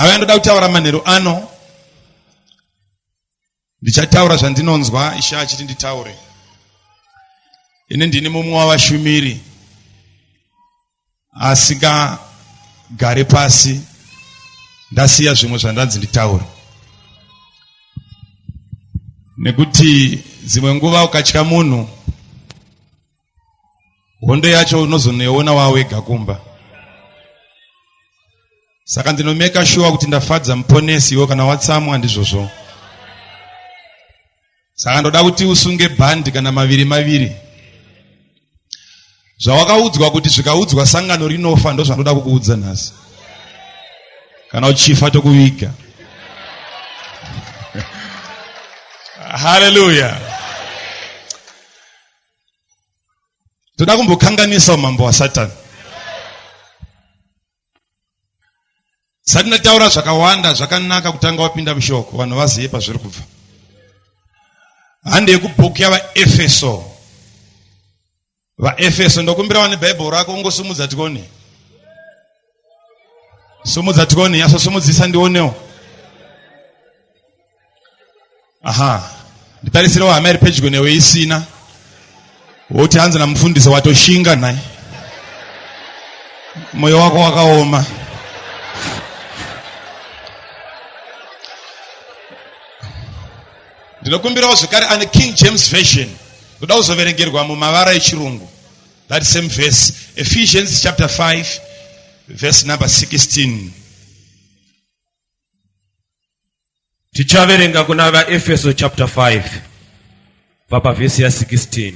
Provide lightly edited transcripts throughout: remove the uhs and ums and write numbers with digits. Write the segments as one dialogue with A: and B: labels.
A: Nhau yandoda kutaura manheru ano, ndichataura zvandinonzwa Ishe achiti nditaure. Ini ndini mumwe wavashumiri asingagare pasi ndasiya zvimwe zvandanzi nditaure, nekuti dzimwe nguva ukatya munhu hondo yacho unozonoiona wawega kumba. Saka ndinomeka shuwa kuti ndafadza muponesi iwe kana watsamwa ndizvozvo. Saka ndoda kuti usunge bhandi kana maviri maviri. Zvawakaudzwa kuti zvikaudzwa sangano rinofa ndozvandoda kukuudza nhasi. Kana uchifa tokuviga. Hallelujah. Toda kumbokanganisa umambo hwaSatani. Sati ndataura zvakawanda zvakanaka kutanga wapinda mushoko vanhu vazive pazviri kubva. Hande yekubhuku yavaEfeso. VaEfeso ndokumbira wane Bhaibheri rako ungosumudza tione. Sumudza tione, nyasosumudzisa ndionewo. Aha. Nditarisirewo hama iri pedyo newe isina. Woti hanzi namufundisi watoshinga nhai. Moyo wako wakaoma. Ndinokumbirawo zvekare ane King James Version. Ndoda kuzoverengerwa mumavara echirungu. That same verse, Ephesians chapter 5 verse number 16.
B: Tichaverenga kuna vaEfeso chapter 5 kubva pavhesi ya 16.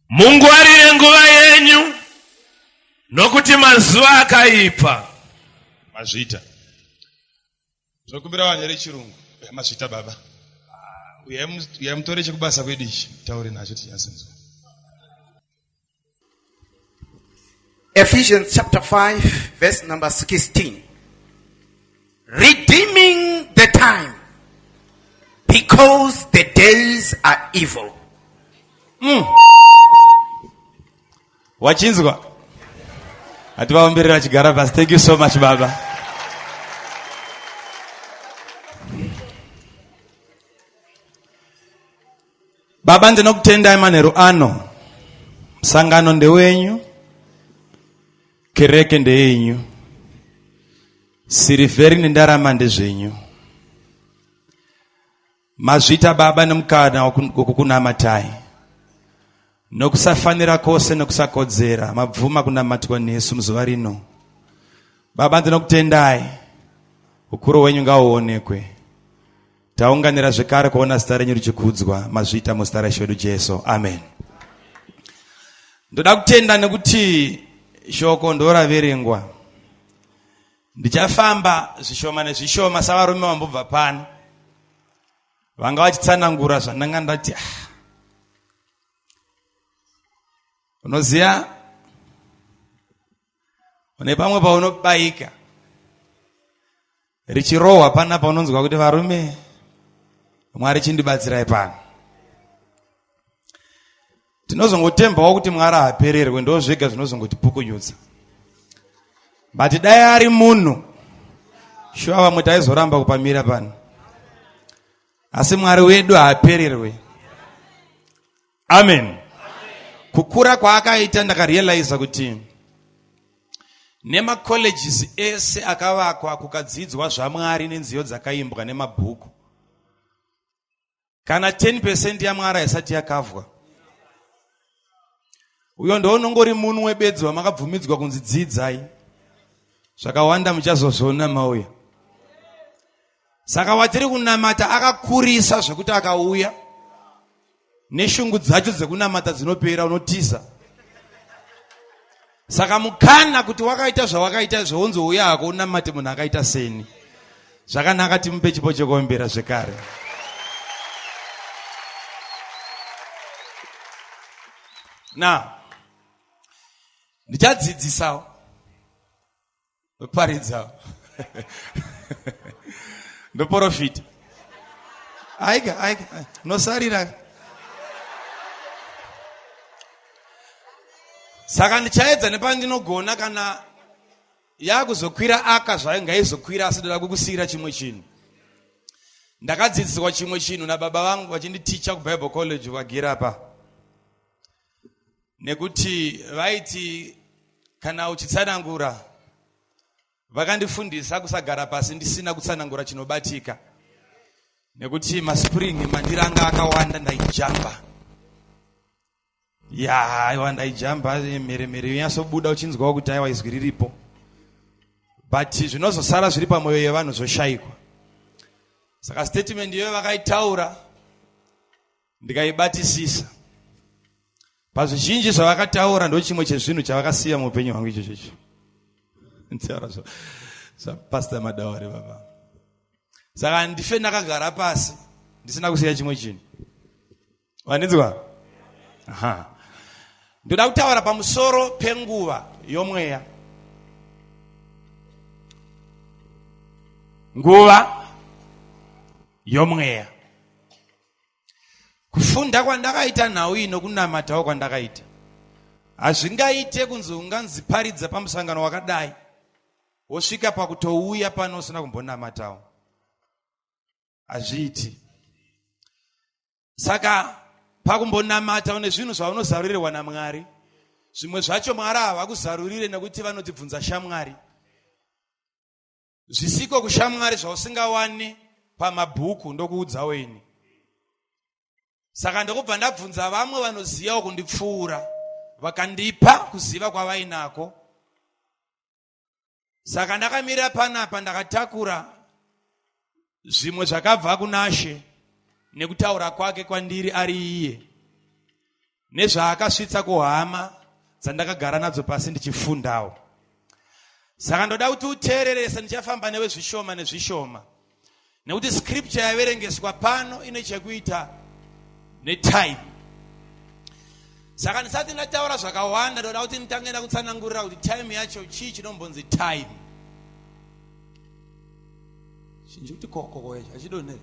B: Mungwarire nguva yenyu nokuti mazuva akaipa.
A: Mazvita. Tinokumbira vanhu rechirungu. Eh, mazvita baba. Ah, uyai mutore chekubasa kwedu ichi taure nacho tinyatsonzwa.
C: Ephesians chapter 5 verse number 16. Redeeming the time because the days are evil.
A: Wachinzwa? Hativaomberera vachigara pasi. Thank you so much baba. Baba ndinokutendai manheru ano. Musangano ndewenyu. Kereke ndeyenyu. Sirivheri nendarama ndezvenyu. Mazvita Baba nemukana wekukunamatai. Nokusafanira kwose nokusakodzera mabvuma kunamatwa nesu muzuva rino. Baba ndinokutendai. Ukuru hwenyu ngauonekwe. Taunganira zvekare kuona zita renyu richikudzwa. Mazvita muzita raIshe wedu Jesu. Amen. Ndoda kutenda nekuti shoko ndoraverengwa. Ndichafamba zvishoma nezvishoma savarume vambobva pano vanga vachitsanangura zvandanga ndati ah. Unoziva une pamwe paunobayika richirohwa panapa unonzwa kuti varume Mwari chindibatsirai pano. Tinozongotembawo kuti Mwari haapererwe, ndo zvega zvinozongotipukunyutsa. But dai ari munhu shuwa vamwe taizoramba kupamira pano, asi Mwari wedu haapererwe. Amen. Kukura kwaakaita ndakarealiza kuti nemacolleges ese akavakwa kukadzidzwa zvaMwari nenziyo dzakaimbwa nemabhuku, kana 10% yaMwari haisati yakavwa. Uyo ndounongori munwe bedzi wamakabvumidzwa kunzi dzidzai zvakawanda, muchazozviona mauya. Saka watiri kunamata akakurisa zvekuti akauya neshungu dzacho dzekunamata dzinopera, unotiza. Saka mukana kuti wakaita zvawakaita zvounzi uya hako unamate munhu akaita seni. Zvakanaka, timupe chipo chekuombera zvekare. Now ndichadzidzisawo ndoparidzawo ndoporofita. Aika aika nosarira. Saka ndichaedza nepandinogona kana Yakuzokwira aka zvayo ngaizokwira asi ndoda kukusiyira chimwe chinhu. Ndakadzidziswa chimwe chinhu nababa vangu vachinditicha kuBible College vagere apa. Nekuti vaiti kana uchitsanangura vakandifundisa kusagara pasi ndisina kutsanangura chinobatika. Nekuti maspring mandiranga akawanda ndaijamba. Ya aiwa ndaijamba mheremhere yonyatsobuda uchinzwawo kuti aiwa izwi riripo but zvinozosara zviri pamwoyo yevanhu zvoshayikwa saka statement iyoyo vakaitaura ndikaibatisisa pazvizhinji zvavakataura ndochimwe chezvinhu chavakasiya muupenyu hwangu ichocho icho nditaura zvapastor madaware baba saka ndife ndakagara pasi ndisina kusiya chimwe chinhu Vandinzwa? Aha. Ndoda kutaura pamusoro penguva yomweya. Nguva yomweya. Kufunda kwandakaita nhau iyi nokunamatawo kwandakaita hazvingaite kunzi unganzi paridza pamusangano wakadai wosvika pakutouya pano usina kumbonamatawo. Hazviiti. Saka pakumbonamata une zvinhu zvaunozarurirwa naMwari. Zvimwe zvacho Mwari havakuzarurire nekuti vanotibvunza shamwari. Zvisiko kushamwari zvausingawane pamabhuku ndokuudzawo ini. Saka ndokubva ndabvunza vamwe vanozivawo kundipfuura vakandipa kuziva kwavainako. Saka ndakamira panapa ndakatakura zvimwe zvakabva kunaShe nekutaura kwake kwandiri ari iye nezvaakasvitsa kuhama dzandakagara nadzo pasi ndichifundawo. Saka ndoda kuti uteererese, ndichafamba newe zvishoma nezvishoma nekuti scripture yaverengeswa pano ine chekuita netime. Saka ndisati ndataura zvakawanda ndoda kuti nditange ndakutsanangurira kuti time yacho chii chinombonzi time. Chinji kuti kokoko ichi hachidonhere.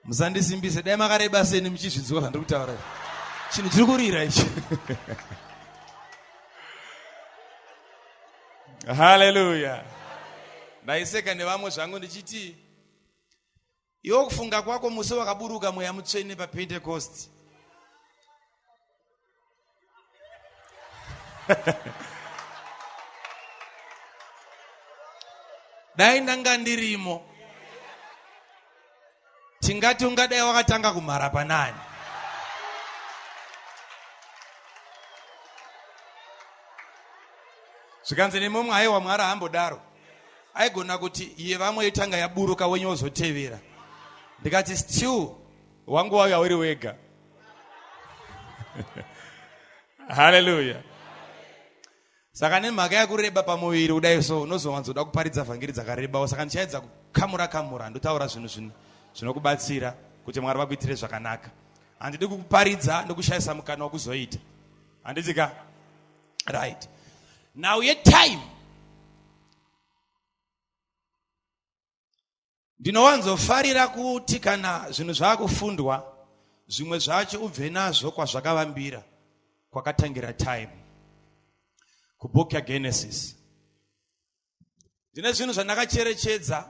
A: Musandisimbise, dai makareba seni muchizvinzwa zvandiri kutaura. Chinhu chiri kurira ichi. Haleluya. Ndaiseka nevamwe zvangu ndichiti iwe kufunga kwako musi wakaburuka mweya mutsvene paPentecost. Dai ndanga ndirimo tingati ungadai wakatanga kumhara panani. Zvikanzi nemumwe aiwa Mwari haambodaro. Aigona kuti yevamwe yotanga yaburuka wenyu wozotevera. Ndikati still wangu wauya uri wega. Haleluya. Saka nemhaka yakureba pamuviri kudai so unozowanzoda kuparidza vhangeri dzakarebawo. Saka ndichaedza kukamura kamura ndotaura zvinhu zvinokubatsira kuti Mwari vakuitire zvakanaka. Handidi kukuparidza ndokushayisa mukana wekuzoita. Handiti ka? Right. Now yetime. Ndinowanzofarira kuti kana zvinhu zvakufundwa zvimwe zvacho ubve nazvo kwazvakavambira kwakatangira time kubook yaGenesis. Ndine zvinhu zvandakacherechedza.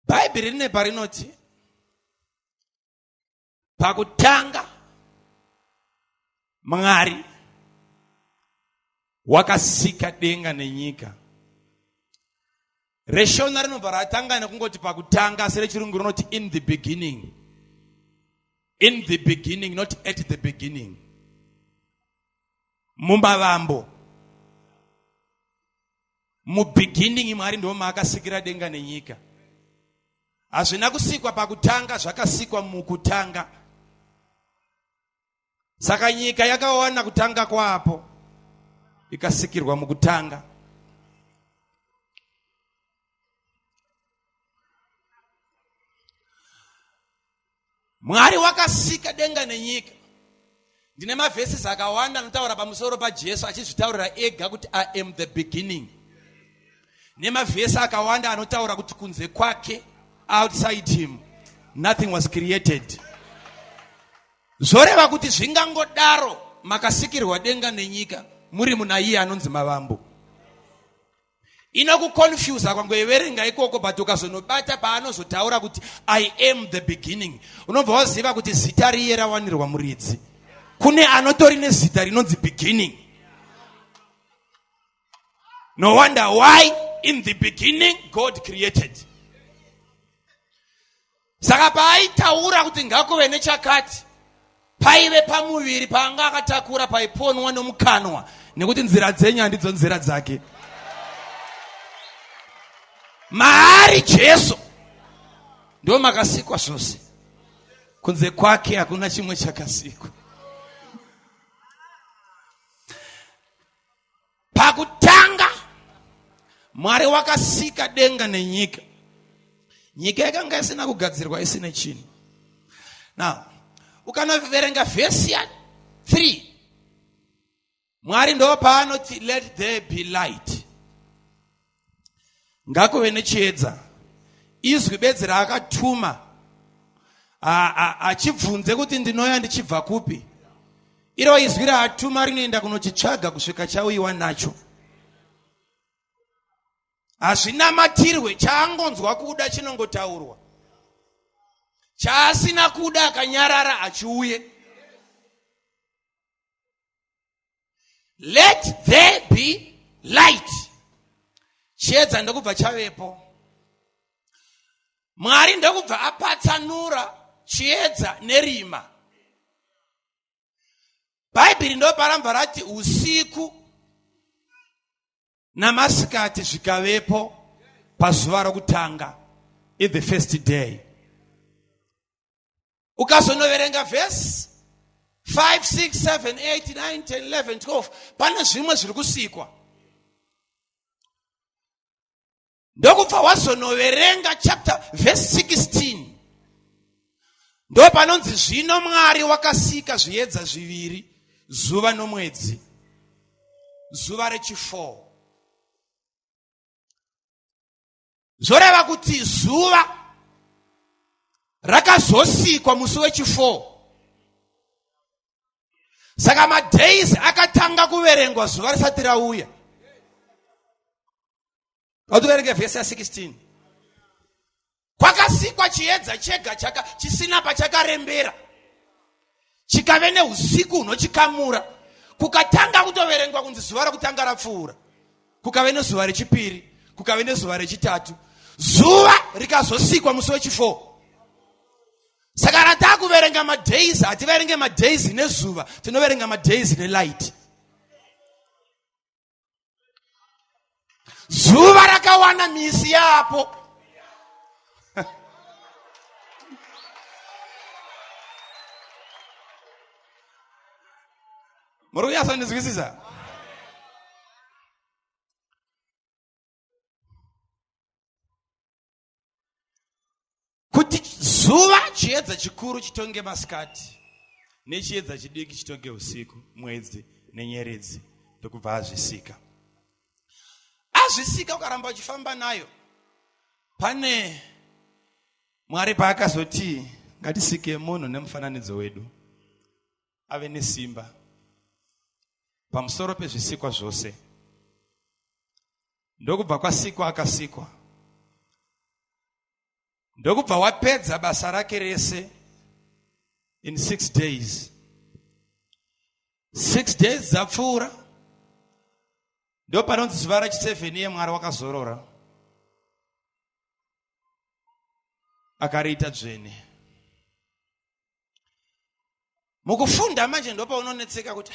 A: Bhaibheri rine parinoti Pakutanga Mwari wakasika denga nenyika. ReShona rinobva ratanga nekungoti pakutanga, asi rechirungu rinoti in the beginning. In the beginning, not at the beginning. Mumavambo. Mubeginning Mwari ndiwo maakasikira denga nenyika. Hazvina kusikwa pakutanga, zvakasikwa mukutanga. Saka nyika yakawana kutanga kwapo ikasikirwa mukutanga. Mwari wakasika denga nenyika. Ndine mavhesi akawanda anotaura pamusoro paJesu achizvitaurira ega kuti I am the beginning. Nemavhesi akawanda anotaura kuti kunze kwake, outside him, nothing was created. Zvoreva kuti zvingangodaro makasikirwa denga nenyika muri muna iye anonzi mavambo. Inokuconfusa kwangoiverenga ikoko, but ukazonobata paanozotaura kuti I am the beginning, unobva waziva kuti zita riye rawanirwa muridzi. Kune anotori nezita rinonzi beginning. No wonder why in the beginning God created. Saka paaitaura kuti ngakuve nechakati, paive pamuviri paanga akatakura paiponwa nomukanwa, nekuti nzira dzenyu handidzo nzira dzake. Maari Jesu ndo makasikwa zvose, kunze kwake hakuna chimwe chakasikwa. Pakutanga Mwari wakasika denga nenyika. Nyika yakanga isina kugadzirwa, isine chinhu. Now, ukanoverenga vhesi ya 3, Mwari ndo paanoti let there be light, ngakuve nechiedza. Izwi bedzi raakatuma achibvunze kuti ndinoya ndichibva kupi, iro izwi raatuma rinoenda kunochitsvaga kusvika chauyiwa nacho. Hazvinamatirwe, chaangonzwa kuda chinongotaurwa, chaasina kuda akanyarara achiuye. Let there be light, chiedza ndokubva chavepo. Mwari ndokubva apatsanura chiedza nerima. Bhaibheri ndoparambva rati usiku namasikati zvikavepo pazuva rokutanga, in the first day. Ukazonoverenga vhesi 5, 6, 7, 8, 9, 10, 11, 12, pane zvimwe zviri kusikwa. Ndokubva wazonoverenga chapter verse 16, ndo panonzi zvino Mwari wakasika zviedza zviviri, zuva nomwedzi, zuva rechi4. Zvoreva kuti zuva rakazosikwa musi wechi4. Saka madays akatanga kuverengwa zuva risati rauya. Ngativerenge vhesi ya 16. Kwakasikwa chiedza chega chaka chisina pachakarembera, chikave neusiku hunochikamura. Kukatanga kutoverengwa kunzi zuva rokutanga rapfuura, kukave nezuva rechipiri, kukave nezuva rechitatu, zuva rikazosikwa musi wechi4. Saka kana takuverenga madays, hativerenge madays nezuva, tinoverenga madays nelight. Zuva rakawana misi yapo. Muri kunyatsondinzwisisa? Kuti zuva chiedza chikuru chitonge masikati, nechiedza chidiki chitonge usiku, mwedzi nenyeredzi ndokubva azvisika. Azvisika, ukaramba uchifamba nayo, pane Mwari paakazoti ngatisike munhu nemufananidzo wedu, ave nesimba pamusoro pezvisikwa zvose. Ndokubva kwasikwa akasikwa, ndokubva wapedza basa rake rese in 6 days. 6 days dzapfuura, ndo panonzi zuva rachi7 iye Mwari wakazorora, akariita dzvene. Mukufunda manje ndopaunonetseka kuti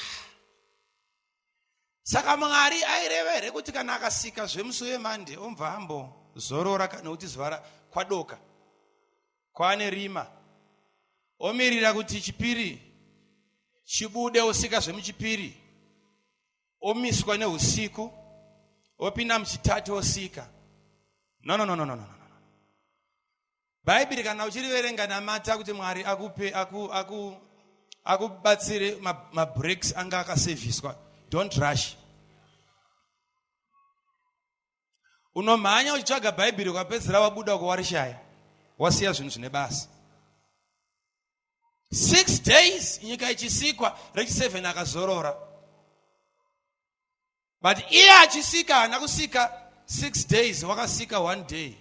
A: saka Mwari aireva here kuti kana akasika zvemusi wemande omva ambozorora, nekuti zuva kwadoka kwaane rima, omirira kuti chipiri chibude osika zvemuchipiri, omiswa neusiku, opinda muchitatu osika? No, no, no, no, no, no. Bhaibheri kana uchiriverenga, namata kuti Mwari akupe akubatsire aku, aku mabreaks anga akasevhiswa. Don't rush. Unomhanya uchitsvaga Bhaibheri ukapedzisira wabuda uko warishaya. Wasiya zvinhu zvine basa. 6 days nyika ichisikwa, rechi 7 akazorora. But iye achisika haana kusika 6 days, wakasika one day.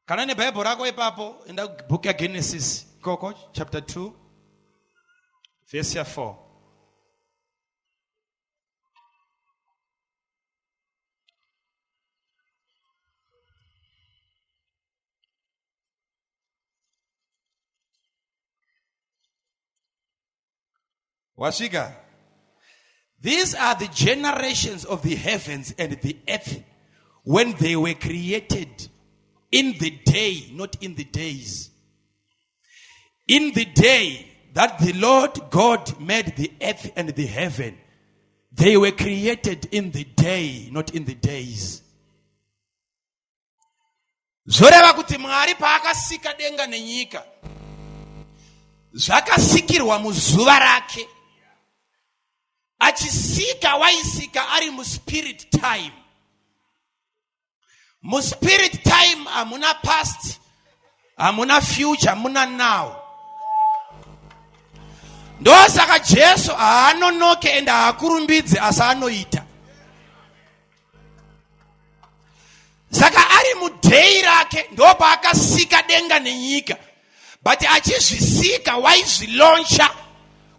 A: Kana neBhaibheri rako ipapo, enda book yaGenesis ikoko chapter 2 verse ya 4. Wasvika. These are the generations of the heavens and the earth when they were created in the day, not in the days. In the day that the Lord God made the earth and the heaven, they were created in the day, not in the days. Zvoreva kuti Mwari paakasika denga nenyika, zvakasikirwa muzuva rake. Achisika waisika ari muspirit time. Muspirit time hamuna past, hamuna future, muna now. Ndosaka Jesu haanonoke ende haakurumbidze, asi anoita. Saka ari mudhei rake ndopaakasika denga nenyika, but achizvisika waizviloncha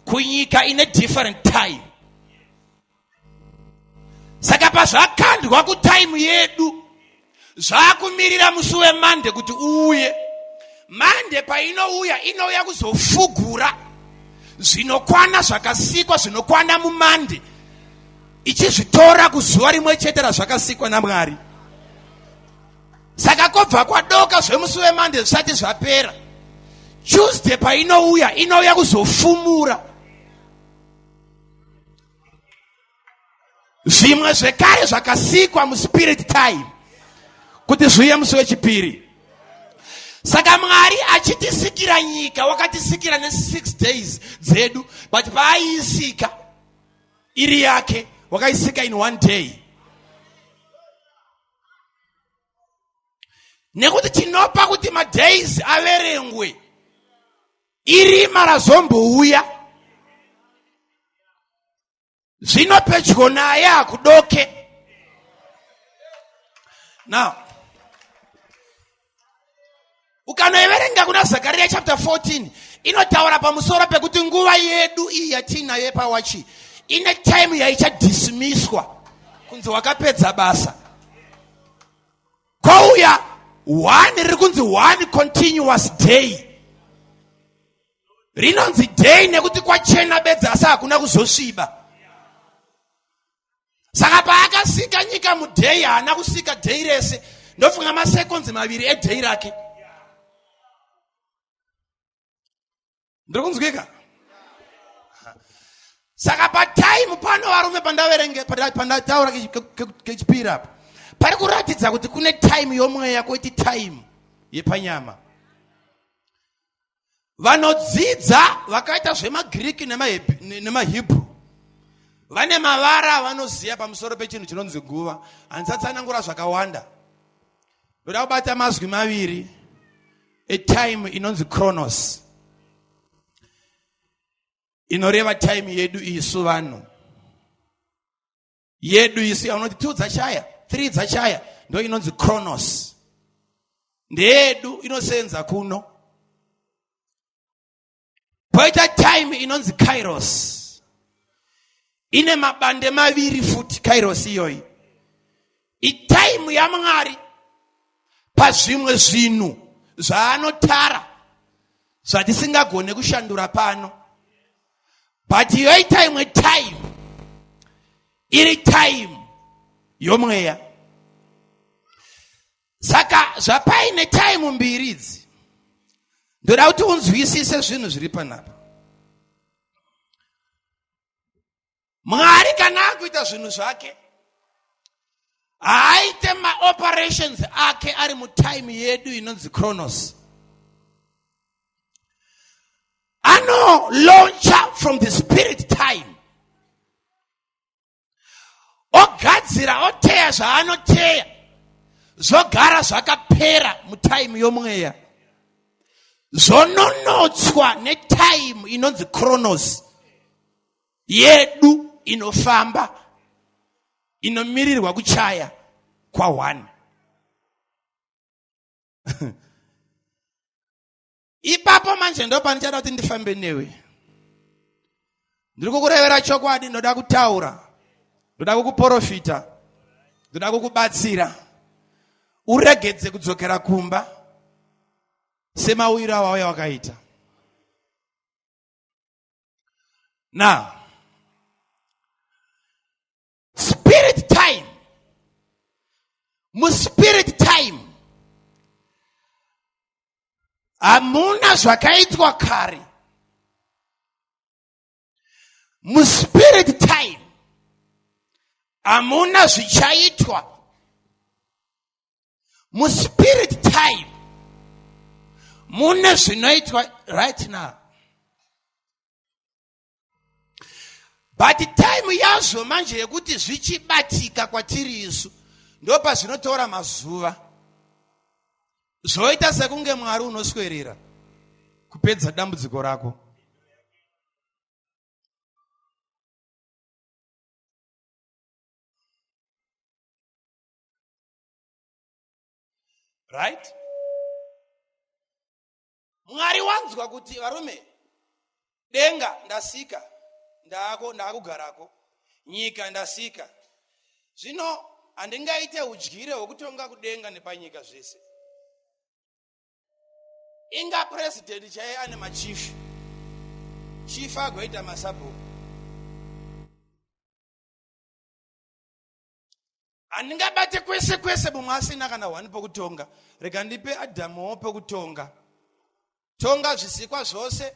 A: kunyika ine different time. Saka pazvakandwa kutime yedu, zvakumirira musi wemande kuti uuye. Mande painouya, inouya kuzofugura zvinokwana zvakasikwa zvinokwana mumande, ichizvitora kuzuva rimwe chete razvakasikwa naMwari. Saka kobva kwadoka zvemusi wemande zvisati zvapera, Tuesday painouya, inouya kuzofumura zvimwe zvekare zvakasikwa muspirit time kuti zviuye musi wechipiri. Saka Mwari achitisikira nyika wakatisikira ne6 days dzedu, but paaiisika iri yake wakaisika in one day. Nekuti tinopa kuti madays averengwe irima razombouya zvino pedyo naye hakudoke. Now ukanoiverenga kuna Zakaria chapter 14, inotaura pamusoro pekuti nguva yedu iyi yatiinayo yepawachi ine time yaichadismiswa kunzi wakapedza basa, kwauya one riri kunzi one continuous day. Rinonzi day nekuti kwachena bedzi, asi hakuna kuzosviba. Saka paakasika nyika mudhei, haana kusika dhei rese, ndofunga masekonzi maviri edhei rake. Ndiri kunzwika? Saka pataimu pano varume, pandaverenge pandataura kechipiri apa, pari kuratidza kuti kune taimu yomweya koiti taimu yepanyama. Vanodzidza vakaita zvemagiriki nemaHebrew vane mavara avanoziva pamusoro pechinhu chinonzi nguva. Handisatsanangura zvakawanda, ndoda kubata mazwi maviri etime inonzi chronos, inoreva time yedu isu vanhu, yedu isu yaunoti 2 dzachaya, 3 dzachaya, ndo inonzi chronos, ndeyedu, inosenza kuno. Poita time inonzi kairos, ine mabande maviri futi. Kairos iyoyi itaimu yaMwari pazvimwe zvinhu zvaanotara zvatisingagone kushandura pano, but yoita imwe time iri time yomweya. Saka zvapaine time mbiri idzi, ndoda kuti unzwisise zvinhu zviri panapa. Mwari kana akuita zvinhu zvake, haaite maoperations ake ari mutime yedu inonzi chronos. Anolauncha from the spirit time, ogadzira, oteya zvaanoteya. Zvogara zvakapera mutaimu yomweya. Zvononotswa netaimu inonzi kronos yedu inofamba inomirirwa kuchaya kwa1. Ipapo manje ndopandichada kuti ndifambe newe. Ndiri kukurevera chokwadi, ndoda kutaura, ndoda kukuporofita, ndoda kukubatsira uregedze kudzokera kumba semauyiro awauya wakaita. Now, spirit time, muspirit time hamuna zvakaitwa kare. Muspirit time hamuna zvichaitwa. Muspirit time mune zvinoitwa right now. But time yazvo manje yekuti zvichibatika kwatiri isu ndopazvinotora mazuva, zvoita sekunge Mwari unoswerera kupedza dambudziko rako. Right? Mwari wanzwa kuti varume, denga ndasika, ndako ndakugarako, nyika ndasika. Zvino handingaite udyire hwekutonga kudenga nepanyika zvese. Inga president chaiye ane machief. Chief agoita masabhuku. Handingabate kwese kwese mumwe asina kana hwani pokutonga. Rega ndipe Adhamuwo pokutonga. Tonga zvisikwa zvose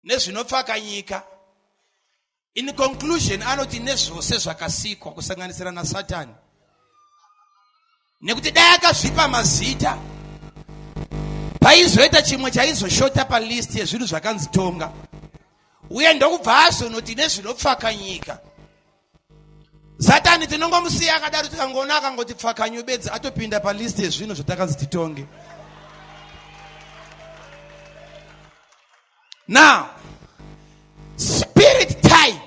A: nezvinopfaka nyika. In conclusion anoti nezvose zvakasikwa kusanganisira naSatani. Nekuti dai akazvipa mazita paizoita chimwe chaizoshota palist yezvinhu zvakanzi tonga. Uye ndokubva azonoti nezvinopfaka nyika. Satani tinongomusiya akadaro, tikangoona akangoti pfakanyu bedzi atopinda palist yezvinhu zvatakanzi titonge. Now, spirit time.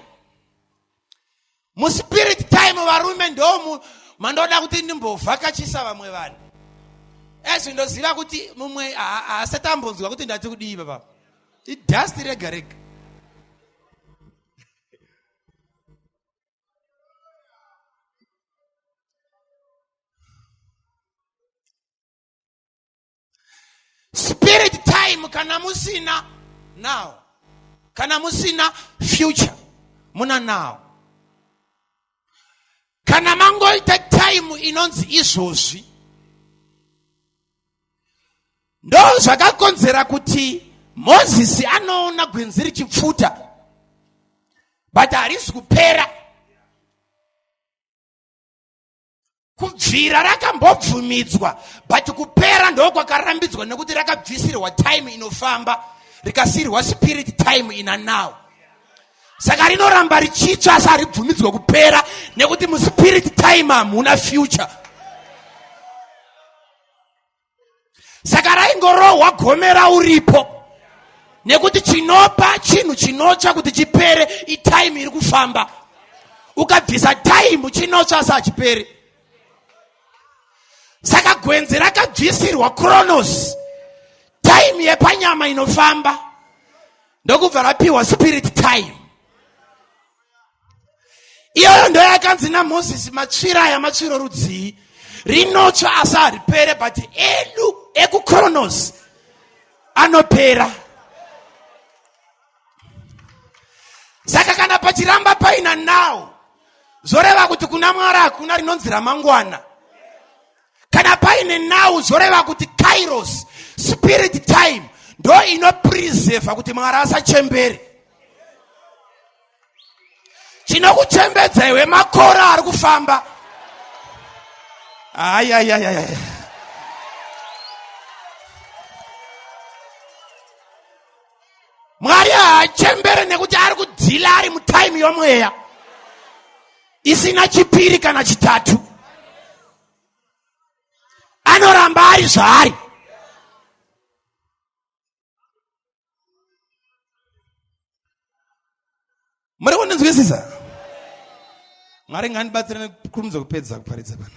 A: Muspirit time varume ndo mandoda kuti ndimbovhakachisa vamwe vanhu. Ezvi ndoziva kuti mumwe haasati ambonzwa kuti ndati kudii baba. Idust rega rega. Spirit time kana musina now, kana musina future muna now. Kana mangoita time inonzi izvozvi, ndo zvakakonzera kuti Mozisi anoona gwenzi richipfuta but harisi kupera. Kubvira rakambobvumidzwa but kupera ndokwakarambidzwa nekuti rakabvisirwa time inofamba rikasirwa spirit time ina now. Saka rinoramba richitsva asi haribvumidzwe kupera nekuti muspirit time hamuna future. Saka raingorohwa gomera uripo nekuti chinopa chinhu chinotsva kuti chipere itime iri kufamba. Ukabvisa time chinotsva asi hachiperi. Saka gwenzi rakabvisirwa kronos, time yepanyama inofamba, ndokubva rapiwa spirit time. Iyoyo ndo yakanzi naMozisi, matsvira aya matsviro rudzii, rinotsva asi haripere, but edu ekuKronos anopera. Saka kana pachiramba paina now, zvoreva kuti kuna Mwari hakuna rinonzi ramangwana. Kana paine now, zvoreva kuti kairos, spirit time, ndo inopreserva kuti Mwari asachembere. Chinokuchembedza iwe makore ari kufamba. Ayayayaya. Mwari haachembere nekuti ari kudhila ari mutime yomweya isina chipiri kana chitatu. Anoramba ari zvaari. Muri kundinzwisisa? Mwari ngandibatsire nekurumidza kupedza kuparidza pano.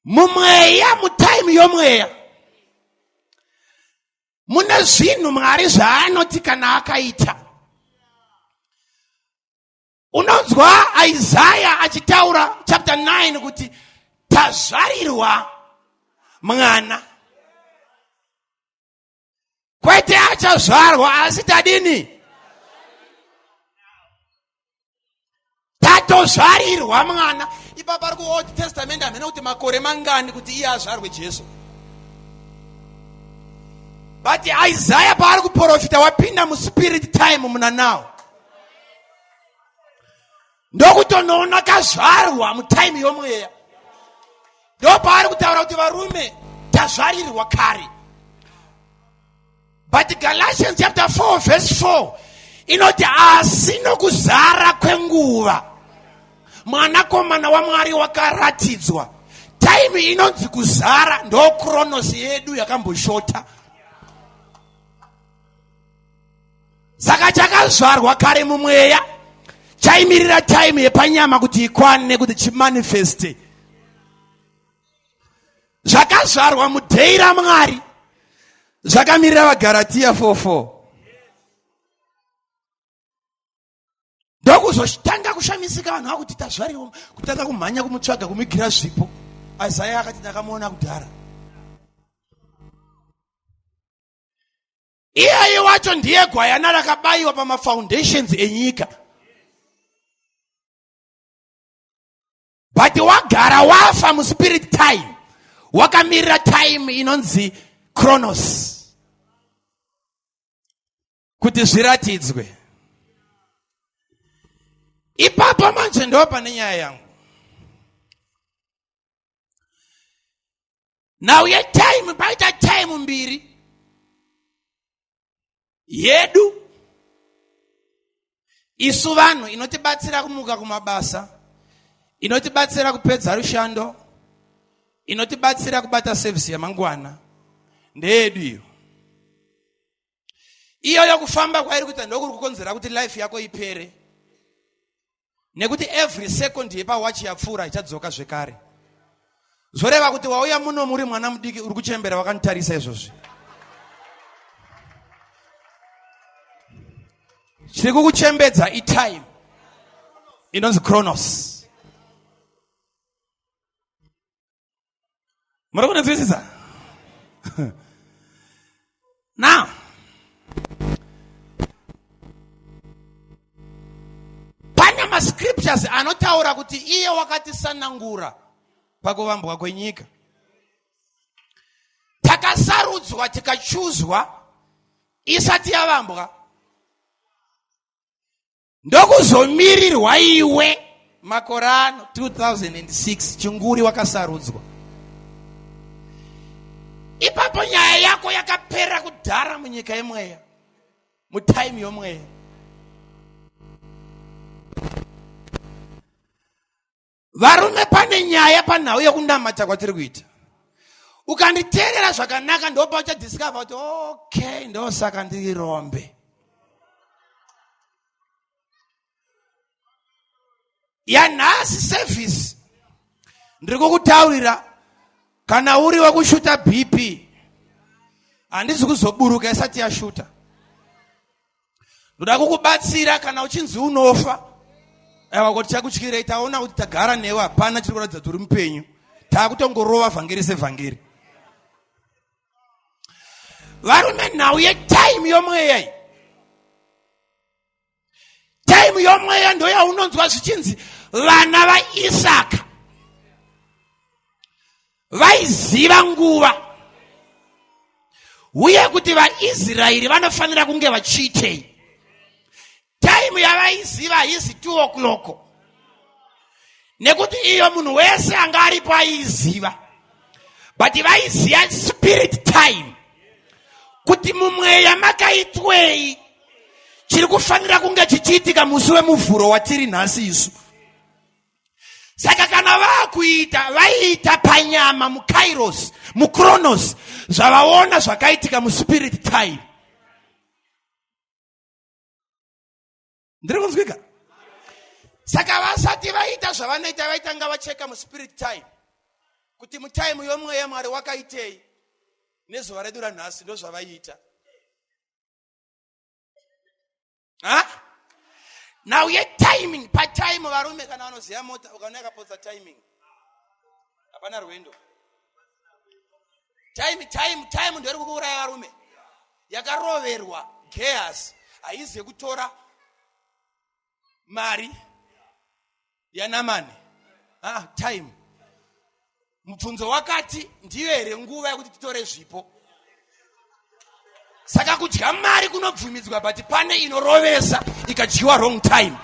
A: Mumweya, mutime yomweya mune zvinhu Mwari zvaanoti kana akaita. Unonzwa Isaya achitaura chapter 9 kuti tazvarirwa mwana, kwete achazvarwa, asi tadini? Tatozvarirwa mwana. Ipapa ari kuOld Testament, hamene kuti makore mangani kuti iye azvarwe Jesu. But Isaya paari kuprofita wapinda muspirit time muna now, ndokutonoona kazvarwa mutime yomweya. Ndopaari kutaura kuti varume tazvarirwa kare. But Galatians chapter 4 verse 4 inoti asi nokuzara kwenguva mwanakomana waMwari wakaratidzwa. Time inonzi kuzara ndo kronos yedu yakamboshota. Saka chakazvarwa kare mumweya chaimirira time yepanyama kuti ikwane, kuti chimanifeste. Zvakazvarwa mudhei raMwari zvakamirira vaGaratiya 44. Ndokuzotanga kushamisika vanhu vakuti tazvarirwa, kutanga kumhanya kumutsvaga, kumugira zvipo. Isaya akati ndakamuona kudhara. Iyeye wacho ndiye gwayana rakabayiwa pamafoundations enyika, but wagara wafa muspirit time, wakamirira time inonzi kronos kuti zviratidzwe. Ipapo manje ndo pane nyaya yangu. Nhau yetime, paita time mbiri yedu isu vanhu, inotibatsira kumuka kumabasa, inotibatsira kupedza rushando, inotibatsira kubata sevhisi yamangwana, ndeyedu iyo. Iyoyo kufamba kwairi kuita ndokuri kukonzera kuti life yako ipere, nekuti every second yepawachi yapfuura ichadzoka zvekare. Zvoreva kuti wauya muno muri mwana mudiki, uri kuchembera wakanditarisa izvozvi. Chiri kukuchembedza itime inonzi kronos. Muri kunzwisisa? Now pane mascriptures anotaura kuti iye wakatisanangura pakuvambwa kwenyika, takasarudzwa tikachuzwa isati yavambwa, ndokuzomirirwa iwe makore ano 2006 chinguri wakasarudzwa. Ipapo nyaya yako yakapera kudhara munyika yemweya, mutime yomweya. Varume, pane nyaya panhau yekunamata kwatiri kuita. Ukanditeerera zvakanaka, ndopa uchadiscover kuti okay, ndosaka ndiri rombe. Yanhasi service ndiri kukutaurira, kana uri wekushuta BP, handisi kuzoburuka isati yashuta. Ndoda kukubatsira kana uchinzi unofa, aiwa kuti chakutyirei, taona kuti tagara newe, hapana chiri kuratidza kuti uri mupenyu, taakutongorova vhangeri sevhangeri. Varume, nhau yetime yomweya iyi, time yomweya ndoyaunonzwa zvichinzi vana vaIsaka vaiziva nguva, uye kuti vaIsraeri vanofanira kunge vachiitei. Taimu yavaiziva haizi 2 o'clock, nekuti iyo munhu wese anga aripo aiiziva, but vaiziva spirit time, kuti mumweya makaitwei, chiri kufanira kunge chichiitika musi wemuvhuro watiri nhasi isu. Saka kana vakuita vaiita panyama mukairos mukronos zvavaona zvakaitika muspirit time. Ndiri kunzwika? Saka vasati vaita zvavanoita vaitanga vacheka muspirit time kuti mutaimu yomweya Mwari wakaitei nezuva redu ranhasi ndozvavaiita. Ha? Now yetiming, patime varume kana vanoziva mota ukaona yakapotsa timing hapana rwendo. Time, time, time ndoiri kukuuraya varume. Yakaroverwa gears haizi yekutora mari yanamani. Ah, time. Mubvunzo wakati ndiyo here nguva yekuti titore zvipo? Saka kudya mari kunobvumidzwa but pane inorovesa ikadyiwa wrong time.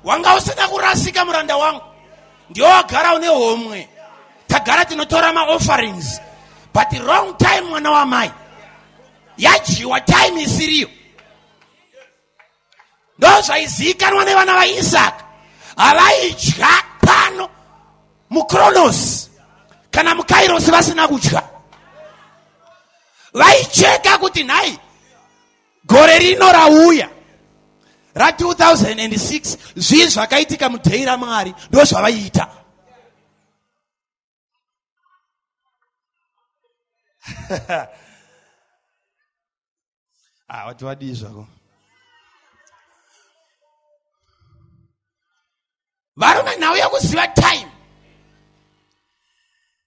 A: Wanga usina kurasika muranda wangu, ndiwo wagara une homwe. Tagara tinotora maofferings but wrong time mwana wamai, yadyiwa time isiriyo. Ndozvaizivikanwa nevana vaIsaka, havaidya pano mukronos kana mukairosi vasina kudya. Vaicheka kuti nhai gore rino rauya ra 2006 zvii zvakaitika mudhei raMwari, ndozvavaiita. Ah, wati wadii zvako varume nhau yekuziva time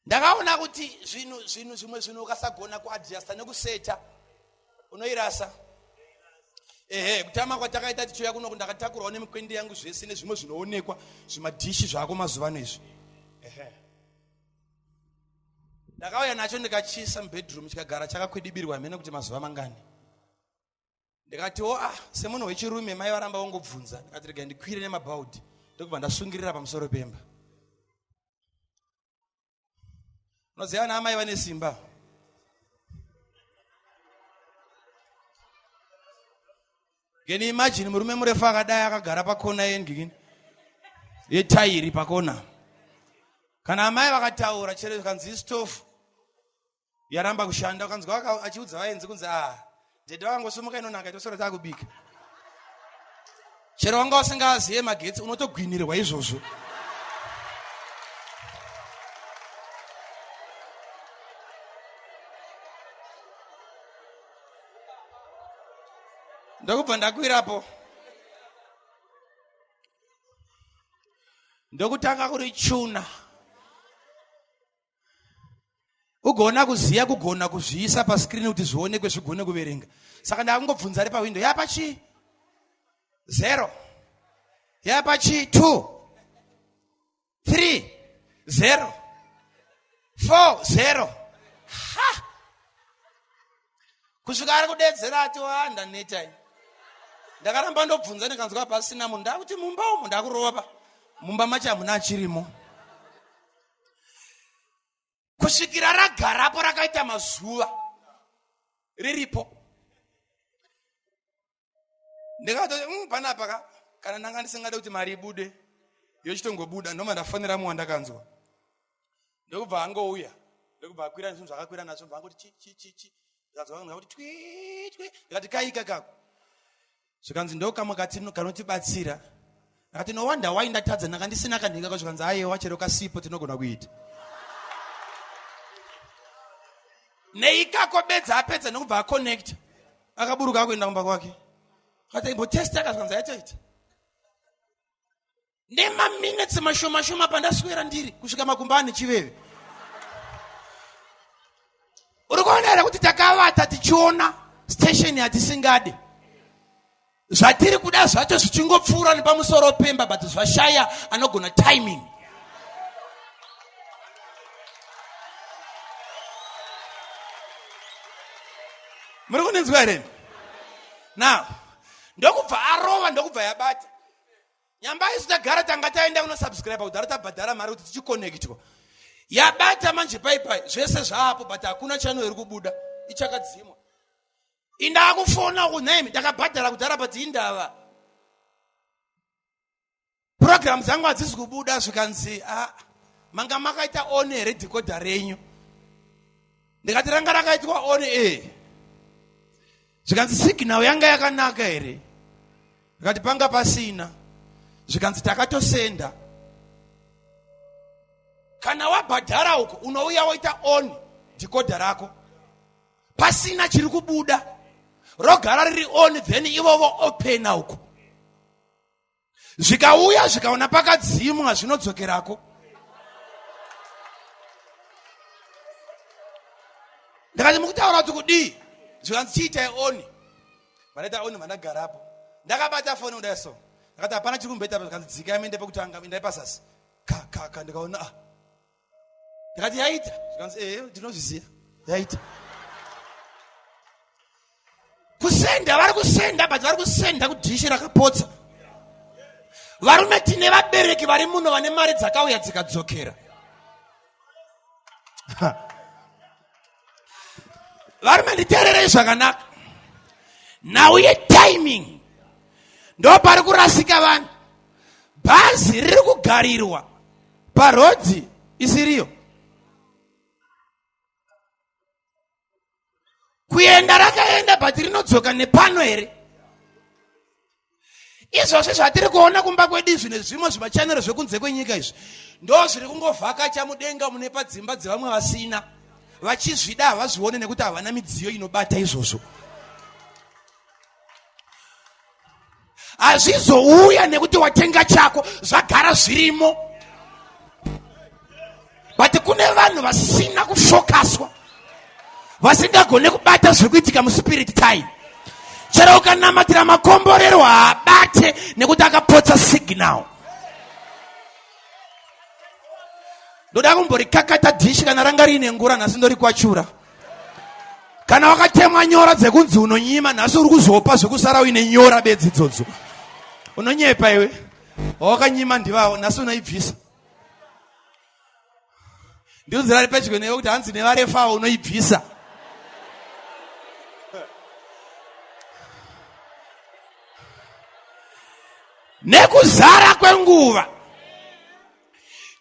A: ndakaona kuti zvinhu zvinhu zvimwe zvinhu ukasagona kuadjusta nekuseta unoirasa ehe kutama kwatakaita tichiuya kuno ndakatakurwawo nemikwende yangu zvese nezvimwe zvinoonekwa zvimadhishi zvako mazuva ano izvi ehe ndakauya nacho ndikachiisa mubedroom chikagara chakakwidibirwa mhene kuti mazuva mangani ndikatiwo ah semunhu wechirume mai varamba vongobvunza ndikati rega ndikwire nemabhaudhi ndokubva ndasungirira pamusoro pemba unoziva vana amai vane simba Can you imagine murume murefu akadai akagara pakona yendini yetairi pakona kana amai vakataura chero zvikanzi istofu yaramba kushanda ukanzwa achiudza vaenzi kunzi ah dhedhe vakangosimuka inonaka itosora takubika chero wanga usingazive magetsi unotogwinirwa izvozvo ndokubva ndakwirapo ndokutanga kurichuna ugona kuziva kugona kuzviisa pascreen kuti zvionekwe zvigone kuverenga saka ndakungobvunza ari pawindo yapa chii zero yapa chii two 3 0 4 0 ha kusvika ari kudedzera ati wa ndaneta ini ndakaramba ndobvunza ndikanzwa pasina munhu ndakuti mumba umu ndakurova pa mumba macho hamuna achirimo kusvikira ragarapo rakaita mazuva riripo ndikatoti mm, panapa ka kana ndanga ndisingade kuti mari ibude yochitongobuda ndoma ndafonera mumwe wandakanzwa ndokubva angouya ndokubva akwira zvinhu zvakakwira nazvo bva angoti chi chi chi chi ndikanzwa kuti twi twi ndikati kaika kako zvikanzi ndokamwe kanotibatsira ndakati no wonder why ndatadza ndanga ndisina kanhinga ko zvikanzi aiwa chero kasipo tinogona kuita neikako bedza apedza nekubva aconnecta akaburuka akuenda kumba kwake akati imbotesta ka zvikanzi aitoita nemaminetsi mashoma shoma pandaswera ndiri kusvika makumba ane chiveve uri kuona here kuti takavata tichiona station yatisingade zvatiri kuda zvacho zvichingopfuura nepamusoro pemba but zvashaya anogona timing muri kundinzwa here now ndokubva arova ndokubva yabata nyamba isu tagara tanga taenda kunosubscribe kudhara tabhadhara mari kuti tichikonekitwa yabata manje paipai zvese zvaapo but hakuna channel iri kubuda ichakadzimwa. Indakufona uku nhaimi ndakabhadhara kudhara but indava program dzangu hadzisi kubuda zvikanzi a ah, manga makaita on here decoder renyu ndikati ranga rakaitwa on e zvikanzi signal yanga yakanaka here ndikati panga pasina zvikanzi takatosenda kana wabhadhara uko unouya woita on decoder rako pasina chiri kubuda rogara riri on then ivo voopena uko zvikauya zvikaona pakadzimwa zvinodzokerako ndakati mukutaura kuti kudii zvikanzi chiitai oni vanoita oni vandagarapo ndakabata foni kudai so ndakati hapana chiri kumboita zvikanzi dzikai muende pekutanga indai pasasi ka ka ka ndikaona ah ndikati yaita zvikanzi ehe ndinozviziva yaita kusenda vari kusenda but vari kusenda kudhishi rakapotsa varume tine vabereki vari muno vane mari dzakauya dzikadzokera varume nditeererei zvakanaka nhau yetiming ndo pari kurasika vanhu bhazi riri kugarirwa parodhi isiriyo kuenda rakaenda but rinodzoka nepano here izvozvi zvatiri kuona kumba kwedu izvi nezvimwe zvimachanero zvekunze kwenyika izvi ndo zviri kungovhakacha mudenga mune padzimba dzevamwe vasina vachizvida havazvione nekuti havana midziyo inobata izvozvo hazvizouya nekuti watenga chako zvagara zvirimo but kune vanhu vasina kufokaswa vasingagone kubata zviri kuitika muspirit time chero ukanamatira makomborero haabate nekuti akapotsa signal ndoda kumborikakata dhishi kana ranga riine ngura nhasi ndorikwachura kana wakatemwa nyora dzekunzi unonyima nhasi uri kuzopa zvekusara uine nyora bedzi idzodzo unonyepa iwe wawakanyima ndivavo nhasi unoibvisa ndiudzira ari pedyo newe kuti hanzi nevarefawo unoibvisa nekuzara kwenguva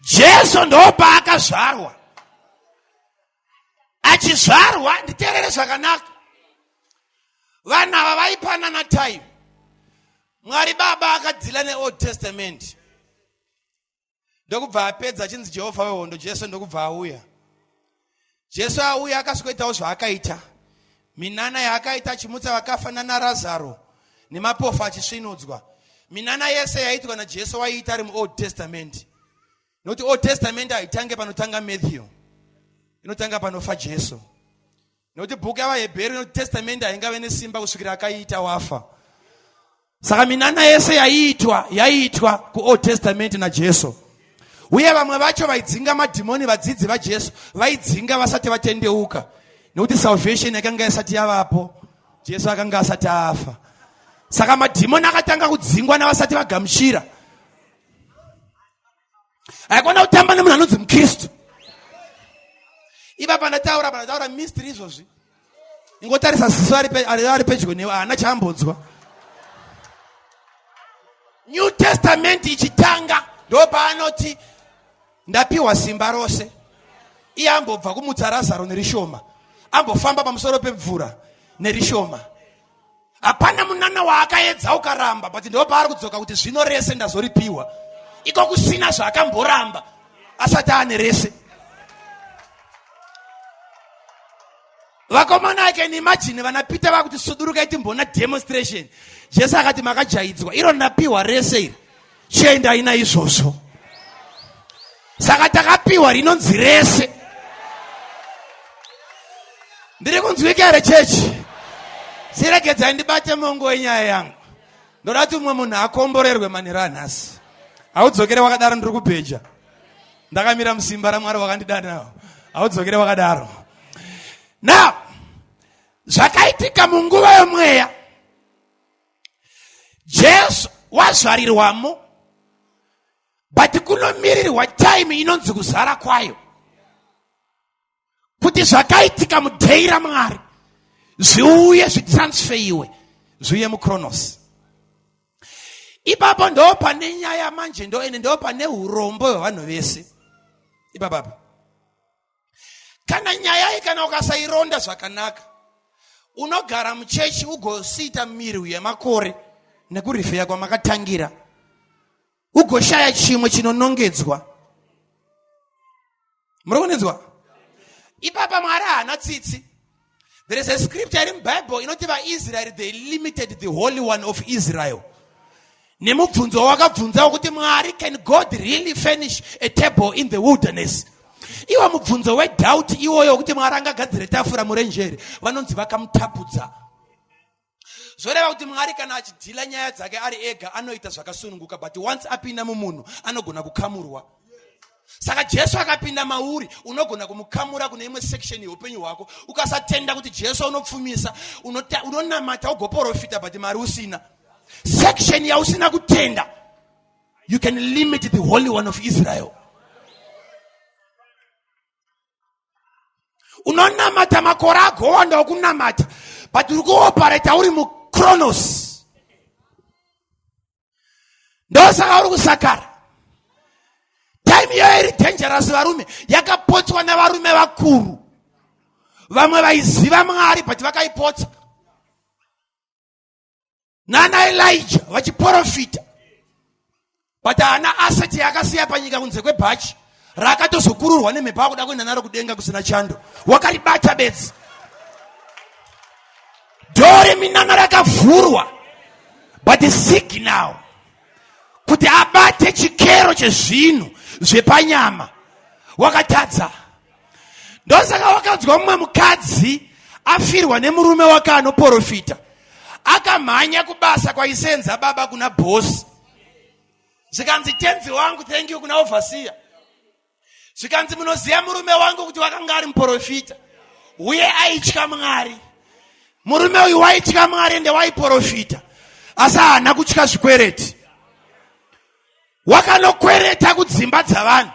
A: jesu ndopaakazvarwa achizvarwa nditeerere zvakanaka vanhu ava vaipanana time mwari baba akadhila neold testament ndokubva apedza achinzi jehovha wehondo jesu ndokubva auya jesu auya akasvikoitawo zvaakaita minana yaakaita achimutsa vakafa nanarazaro nemapofu achisvinudzwa minana yese yaiitwa najesu waiita ari muold testament nokuti old testament haitange panotanga matthew inotanga panofa jesu nokuti bhuku yavahebheru inoti testament haingave nesimba kusvikira akaiita wafa saka minana yese yaiitwa yaiitwa kuold testament najesu uye vamwe vacho vaidzinga madhimoni vadzidzi vajesu vaidzinga vasati vatendeuka nekuti salvation yakanga isati yavapo jesu akanga asati afa saka madhimoni akatanga kudzingwa navasati vagamuchira haikona kutamba nemunhu anonzi mukristu ipa pandataura pandataura mystery izvozvi ingotarisa ziso ari pedyo newe haana chaambonzwa new testament ichitanga ndo paanoti ndapiwa simba rose iye ambobva kumutsa razaro nerishoma ambofamba pamusoro pemvura nerishoma hapana munana waakaedza ukaramba but ndo paari kudzoka kuti zvino rese ndazoripiwa iko kusina zvaakamboramba asati aane rese vakomana i can imagine vana peter vakuti sudurukai timboona demonstration jesu akati makajaidzwa iro ndapiwa rese iri chiendai naizvozvo saka takapiwa rinonzi rese ndiri kunzwika here chechi siregedzai ndibate mongo wenyaya yangu ndoda kuti umwe munhu akomborerwe manheru anhasi haudzokere wakadaro ndiri kubheja ndakamira musimba ramwari wakandidanawo haudzokere wakadaro now zvakaitika munguva yomweya jesu wazvarirwamo but kunomirirwa time inonzi kuzara kwayo kuti zvakaitika mudhei ramwari Zviuye zvitransfeiwe zviuye muchronos. Ipapo ndo pane nyaya manje, ndo ende ndo pane urombo hwevanhu vese ipapapa. Kana nyaya iyi kana ukasaironda zvakanaka, unogara muchechi ugosiita mirwi yemakore nekurifeya kwamakatangira, ugoshaya chimwe chinonongedzwa. Muri kunzwa? Ipapa Mwari haana tsitsi. There is a scripture iri muBible inoti vaIsraeri they limited the Holy One of Israel. Nemubvunzo wawakabvunza wekuti Mwari, can God really furnish a table in the wilderness? Iwo mubvunzo wedoubt iwoyo wekuti Mwari angagadzire tafura murenje here, vanonzi vakamutapudza. Zvoreva kuti Mwari kana achidhila nyaya dzake ari ega anoita zvakasununguka, but once apinda mumunhu anogona kukamurwa. Saka Jesu akapinda mauri, unogona kumukamura kune imwe section yeupenyu hwako. Ukasatenda kuti Jesu unopfumisa, unonamata ugoporofita, but mari usina. Section yausina kutenda, you can limit the Holy One of Israel. Unonamata makore agowanda okunamata, but uri kuopareta uri muchronos. Ndosaka uri kusakara. Time iyoyo iri dangerous varume, yakapotswa nevarume vakuru. Vamwe vaiziva Mwari but vakaipotsa. Nana Elijah vachiporofita, but haana asset yaakasiya panyika kunze kwebhachi raakatozokururwa nemhepo akuda kuenda naro kudenga kusina chando. Wakaribata bedzi. Dhoo reminana rakavhurwa, but the signal kuti abate chikero chezvinhu zvepanyama wakatadza. Ndosaka wakanzwa mumwe mukadzi afirwa nemurume wake anoporofita, akamhanya kubasa kwaisenza baba kuna bhosi, zvikanzi tenzi wangu, thank you kuna overseer. Zvikanzi munoziva murume wangu kuti wakanga ari muporofita uye aitya Mwari. Murume uyu waitya Mwari ende waiporofita, asi haana kutya zvikwereti. Wakanokwereta kudzimba dzavanhu,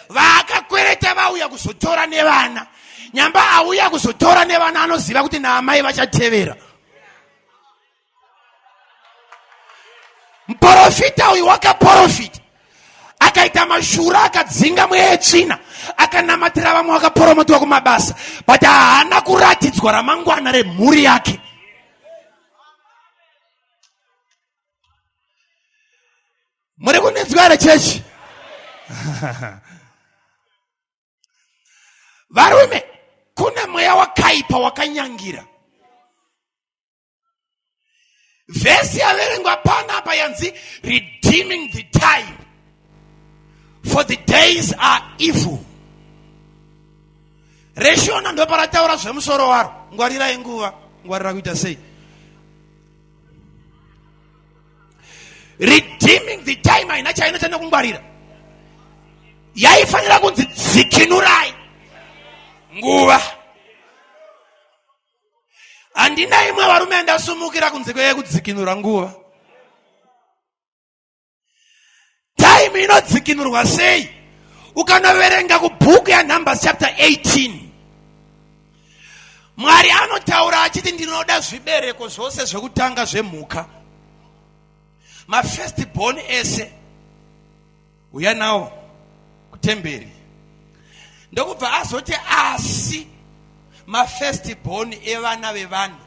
A: vaakakwereta vauya kuzotora nevana. Nyamba auya kuzotora nevana anoziva kuti naamai vachatevera. Muporofita uyu wakaporofita akaita mashura, akadzinga mweya yetsvina, akanamatira vamwe vakaporomotwa kumabasa, but haana kuratidzwa ramangwana remhuri yake. Muri kundinzwa here chechi? Varume, kune mweya wakaipa wakanyangira. Vhesi yaverengwa panapa yanzi redeeming the time, for the days are evil. Reshona ndoparataura zvemusoro waro. Ngwarirai nguva, ngwarira kuita sei? Redeeming the time haina chainoita nekungwarira. Yaifanira kunzi dzikinurai nguva. Handina imwe varume andasumukira kunze kweyekudzikinura nguva. Time inodzikinurwa sei? Ukanoverenga kubhuku yaNumbers chapter 18, Mwari anotaura achiti ndinoda zvibereko zvose zvekutanga zvemhuka, mafirst born ese, uya nawo kutemberi. Ndokubva azoti asi mafirst born evana vevanhu,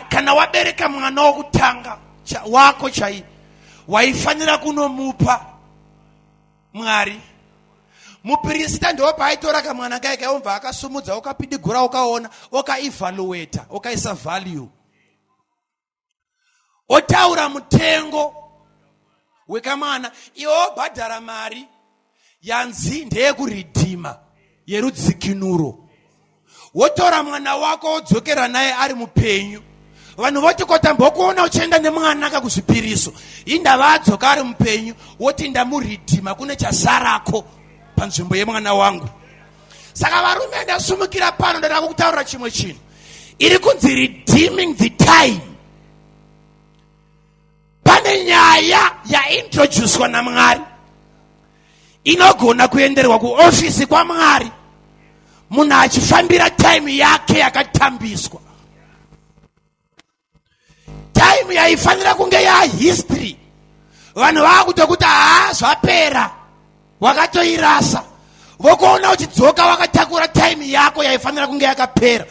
A: kana wabereka mwana wokutanga wako chai, waifanira kunomupa Mwari. Mupirisita ndo paaitora kamwana kaye kaobva akasumudza, okapidigura, okaona, okaevaluata, okaisa value, otaura mutengo wekamwana. Iwe wobhadhara mari yanzi ndeyekuridhima yerudzikinuro, wotora mwana wako wodzokera naye ari mupenyu. Vanhu voti kotambokuona uchienda nemwana ka kuzvipiriso, indava adzoka ari mupenyu, woti ndamuridhima, kune chasarako panzvimbo yemwana wangu. Saka varume, ndasumukira pano ndoda kukutaurira chimwe chinhu iri kunzi redeeming the time. Pane nyaya yaintroducwa naMwari inogona kuenderwa kuofisi kwaMwari. Munhu achifambira time yake yakatambiswa. Time yaifanira kunge yahistory, vanhu vaakutokuti haa zvapera, wakatoirasa. Vokuona uchidzoka wakatakura time yako yaifanira kunge yakapera.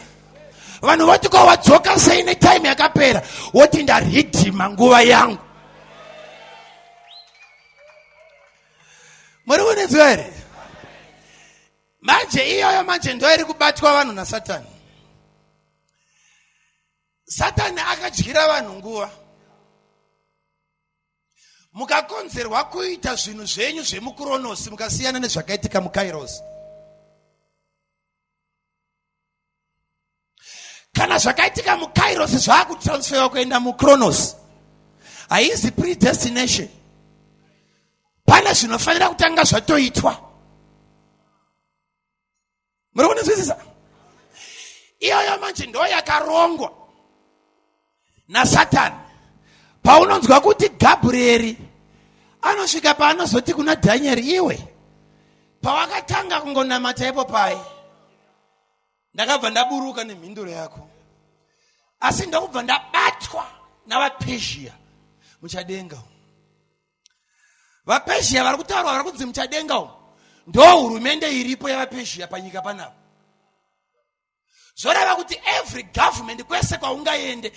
A: Vanhu voti ko wadzoka sei netime yakapera? Woti ndaridhima nguva yangu. Muri kunzwa here? Manje iyoyo manje ndo iri kubatwa vanhu nasatani. Satani akadyira vanhu nguva. Mukakonzerwa kuita zvinhu zvenyu zvemukuronosi, mukasiyana nezvakaitika mukairosi. Kana zvakaitika mukairosi zvakutransferwa kuenda mukronos, haizi predestination. Pane zvinofanira kutanga zvatoitwa. Muri kundinzwisisa? Iyoyo manje ndo yakarongwa nasatani. Paunonzwa kuti Gabrieri anosvika paanozoti kuna Dhanieri, iwe pawakatanga kungonamata ipo pai ndakabva ndaburuka nemhinduro yako, asi ndokubva ndabatwa navaPezhia muchadenga. VaPezhia vari kutaurwa, vari kunzi muchadenga umu, ndo hurumende iripo yavaPezhia panyika panapa. Zvoreva kuti every government kwese kwaungaende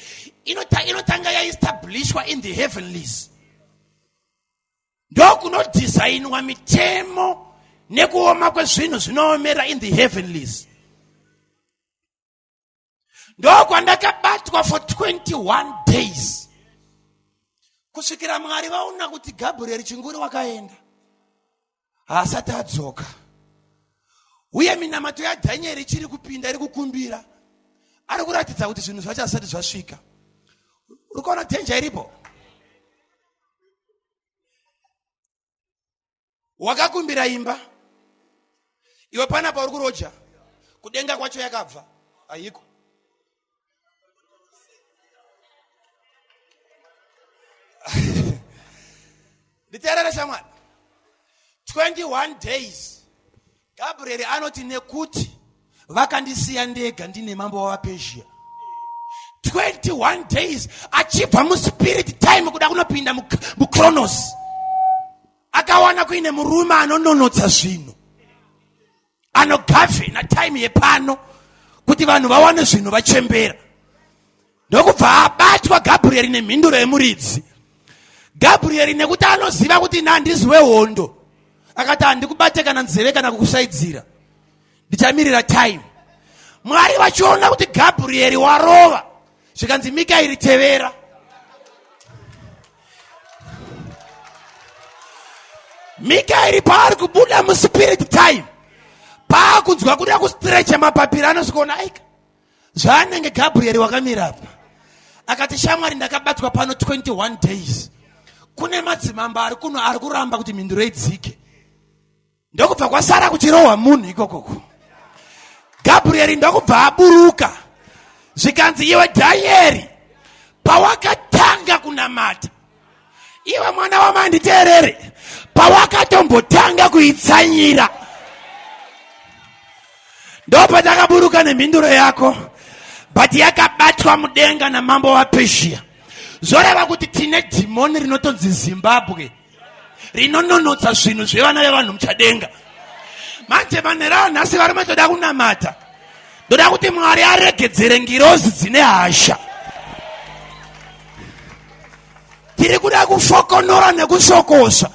A: inotanga yaestablishwa in the heavenlies. Ndokunodhizainwa mitemo nekuoma kwezvinhu zvinoomera in the heavenlies. Ndokwandakabatwa for 21 days kusvikira Mwari vaona kuti Gabriel Chinguri wakaenda, haasati adzoka, uye minamato yaDhanieri ichiri kupinda, iri kukumbira, ari kuratidza kuti zvinhu zvacho hazvisati zvasvika. Uri kuona dhenja iripo? Wakakumbira imba iwe, panapa uri kuroja, kudenga kwacho yakabva haiko. Nditeerere shamwari, 21 days Gabriel anoti nekuti vakandisiya ndega ndine mambo wavaPezhia. 21 days achibva muspirit time kuda kunopinda muchronos, akawana kuine murume anononotsa zvinhu, anogavhena time yepano kuti vanhu vawane zvinhu vachembera. Ndokubva abatwa Gabrieri nemhinduro yemuridzi. Gabrieri, nekuti anoziva kuti ini handizi wehondo, akati handikubate kana nzeve kana kukusaidzira, ndichamirira time. Mwari vachiona kuti Gabrieri warova, zvikanzi Mikaeri tevera. Mikaeri paari kubuda muspirit time, paakunzwa kuda kustrecha mapapiro, anosvikaona aika zvaanenge Gabrieri wakamira apa. Akati shamwari, ndakabatwa pano 21 days, kune madzimambo ari kuno ari kuramba kuti mhinduro idzike. Ndokubva kwasara kuchirohwa munhu ikokoko. Gabrieri ndokubva aburuka, zvikanzi iwe Dhanieri, pawakatanga kunamata, iwe mwana wamanditeerere, pawakatombotanga kuitsanyira, ndopatakaburuka nemhinduro yako, but yakabatwa mudenga namambo waPezhia. Zvoreva kuti tine dhimoni rinotonzi Zimbabwe rinononotsa zvinhu zvevana vevanhu muchadenga. Manje manhero anhasi varume toda kunamata, ndoda kuti Mwari aregedzere ngirozi dzine hasha. Tiri kuda kufokonora nekusokosha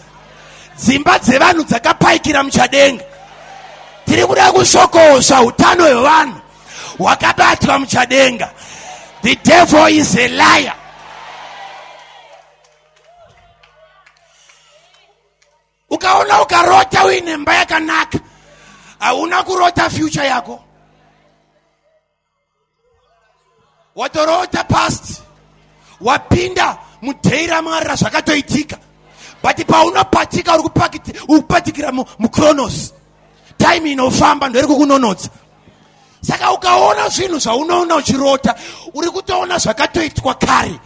A: dzimba dzevanhu dzakapaikira muchadenga. Tiri kuda kusokosha utano hwevanhu hwakabatwa muchadenga. The devil is a liar. Ukaona ukarota uine mba yakanaka, hauna kurota future yako, watorota past, wapinda mudhei raMwari razvakatoitika. But paunopatika uri kupatikira muchronos time inofamba, ndoiri kukunonotsa. Saka ukaona zvinhu zvaunoona uchirota, uri kutoona zvakatoitwa kare.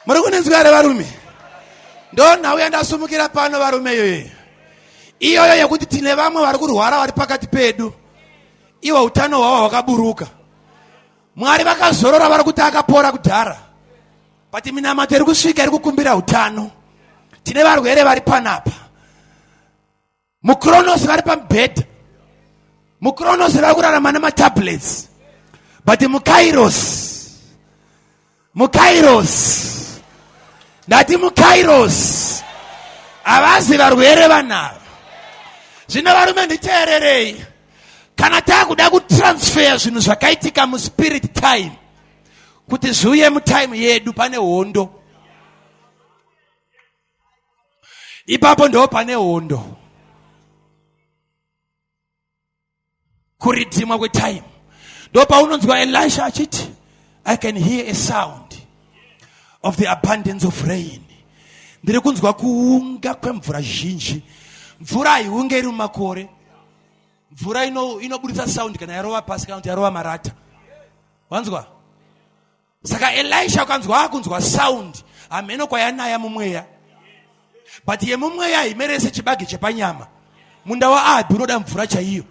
A: Muri kunenzwa here varume? Ndonhau yandasumukira pano varume iyoyo iyoyo yekuti tine vamwe vari kurwara vari pakati pedu, iwo utano hwavo hwakaburuka. Mwari vakazorora vari kuti akapora kudhara, but minamato iri kusvika iri kukumbira utano. Tine varwere vari panapa muKronos vari pamubhedha, muKronos vari kurarama nematablets, but muKairos, muKairos, ndati muKairos havazi varwere vanava. Zvino varume nditeererei, kana taakuda kutransfer zvinhu zvakaitika muspirit time kuti zviuye mutime yedu, pane hondo ipapo, ndo pane hondo. Kuridhimwa kwetime ndo paunonzwa Elisha achiti, "I can hear a sound of the abundance of rain." Ndiri kunzwa kuunga kwemvura zhinji. Mvura haiunge iri mumakore. Mvura inoburitsa sound kana yarova pasi kana kuti yarova marata, wanzwa? Saka Elisha ukanzwa akunzwa sound, hameno kwayanaya mumweya, but yemumweya haimerese chibage chepanyama. Munda waAhabhi unoda mvura chaiyo.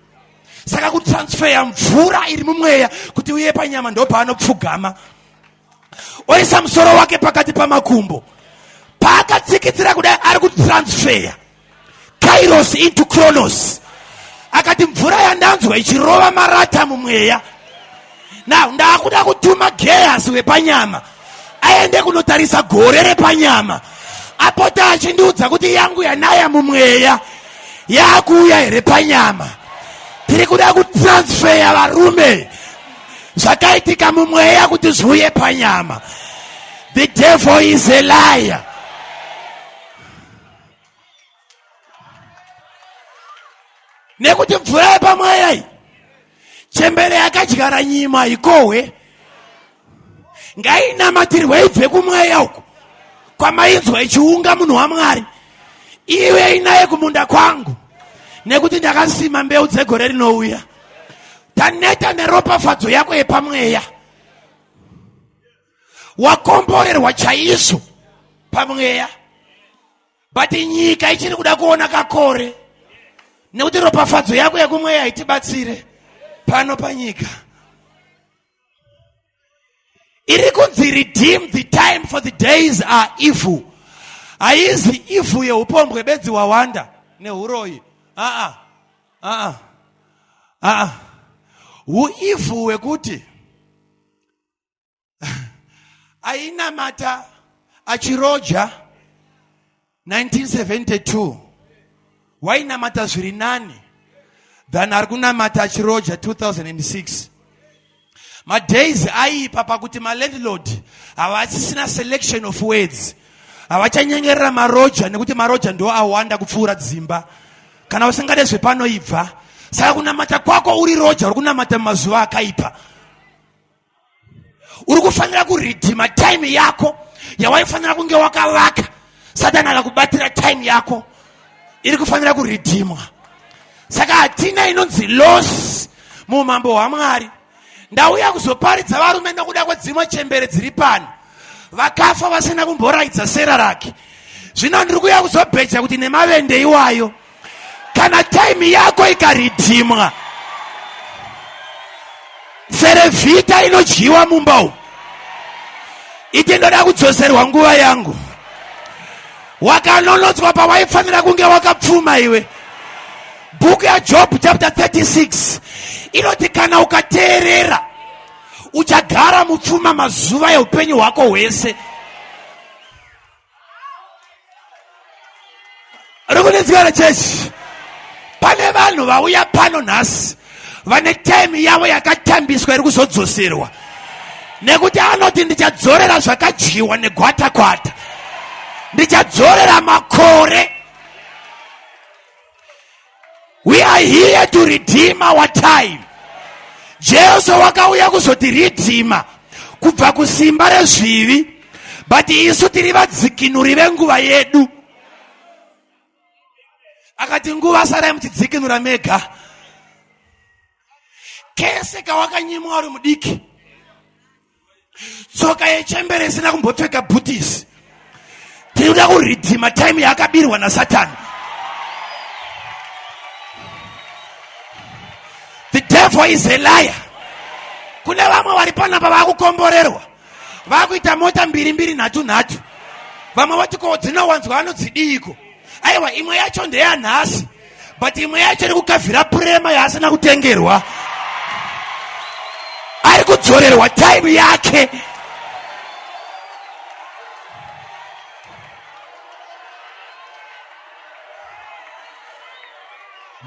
A: Saka kutransferya mvura iri mumweya kuti uye panyama, ndo paanopfugama oisa musoro wake pakati pamakumbo. Paakatsikitsira kudai, ari kutransferya Kairos into Kronos. Akati, "Mvura yandanzwa ichirova marata mumweya, now ndaakuda kutuma Gehazi wepanyama aende kunotarisa gore repanyama, apota achindiudza kuti yangu yanaya mumweya yaakuuya here panyama." Tiri kuda kutransferya varume zvakaitika mumweya kuti zviuye panyama. The devil is a liar. Nekuti mvura yepamweya iyi, chembere yakadyara nyima ikohwe, ngainamatirwe ibve kumweya uku kwamainzwa ichiunga. Munhu waMwari, iwe inaye kumunda kwangu, nekuti ndakasima mbeu dzegore rinouya. Taneta neropafadzo yako yepamweya. Wakomborerwa chaizvo pamweya, but nyika ichiri kuda kuona kakore, nekuti ropafadzo yako yekumweya haitibatsire pano panyika. Iri kunzi redeem the time, for the days are evil. Haizi evil yeupombwe bedzi wawanda neuroyi. Aa, aa, aa, huevil hwekuti ainamata achiroja 1972 wainamata zviri nani than ari kunamata achiroja 2006. Madays aipa pakuti malandlord havasisina selection of words, havachanyengerera maroja, nekuti maroja ndo awanda kupfuura dzimba. Kana usingade zvepanoibva, saka kunamata kwako uri roja, uri kunamata mumazuva akaipa. Uri kufanira kuredeema time yako yawaifanira kunge wakavaka. Satani akakubatira time yako, iri kufanira kuredeemwa. Saka hatina inonzi loss muumambo hwaMwari. Ndauya kuzoparidza varume nokuda kwedzimwe chembere dziri pano vakafa vasina kumboraidza sera rake. Zvino ndiri kuuya kuzobheja kuti nemavende iwayo, kana time yako ikaredeemwa, Cerevita inodyiwa mumba umu. Iti, "Ndoda kudzoserwa nguva yangu." Wakanonotswa pawaifanira kunge wakapfuma iwe. Bhuku yaJob chapter 36 inoti kana ukateerera, uchagara mupfuma mazuva eupenyu hwako hwese. Ri kunetsika chechi? Pane vanhu vauya pano nhasi vane time yavo yakatambiswa iri kuzodzoserwa, nekuti anoti, "Ndichadzorera zvakadyiwa negwatakwata, ndichadzorera makore." We are here to redeem our time. Jesu wakauya kuzotiredeema kubva kusimba rezvivi, but isu tiri vadzikinuri venguva yedu. Akati, "Nguva sarai muchidzikinura mega." Kese kawakanyimwa uri mudiki, tsoka yechembere isina kumbopfeka bhutisi. Tiri kuda kuridhima time yaakabirwa nasatani. The devil is a liar. Kune vamwe vari panapa vakukomborerwa, vakuita mota mbiri mbiri, nhatu nhatu. Vamwe vati ko dzinowanzwa anodzidiiko? Aiwa, imwe yacho ndeyanhasi, but imwe yacho iri kukavhira purema yaasina kutengerwa. Ari kudzorerwa time yake.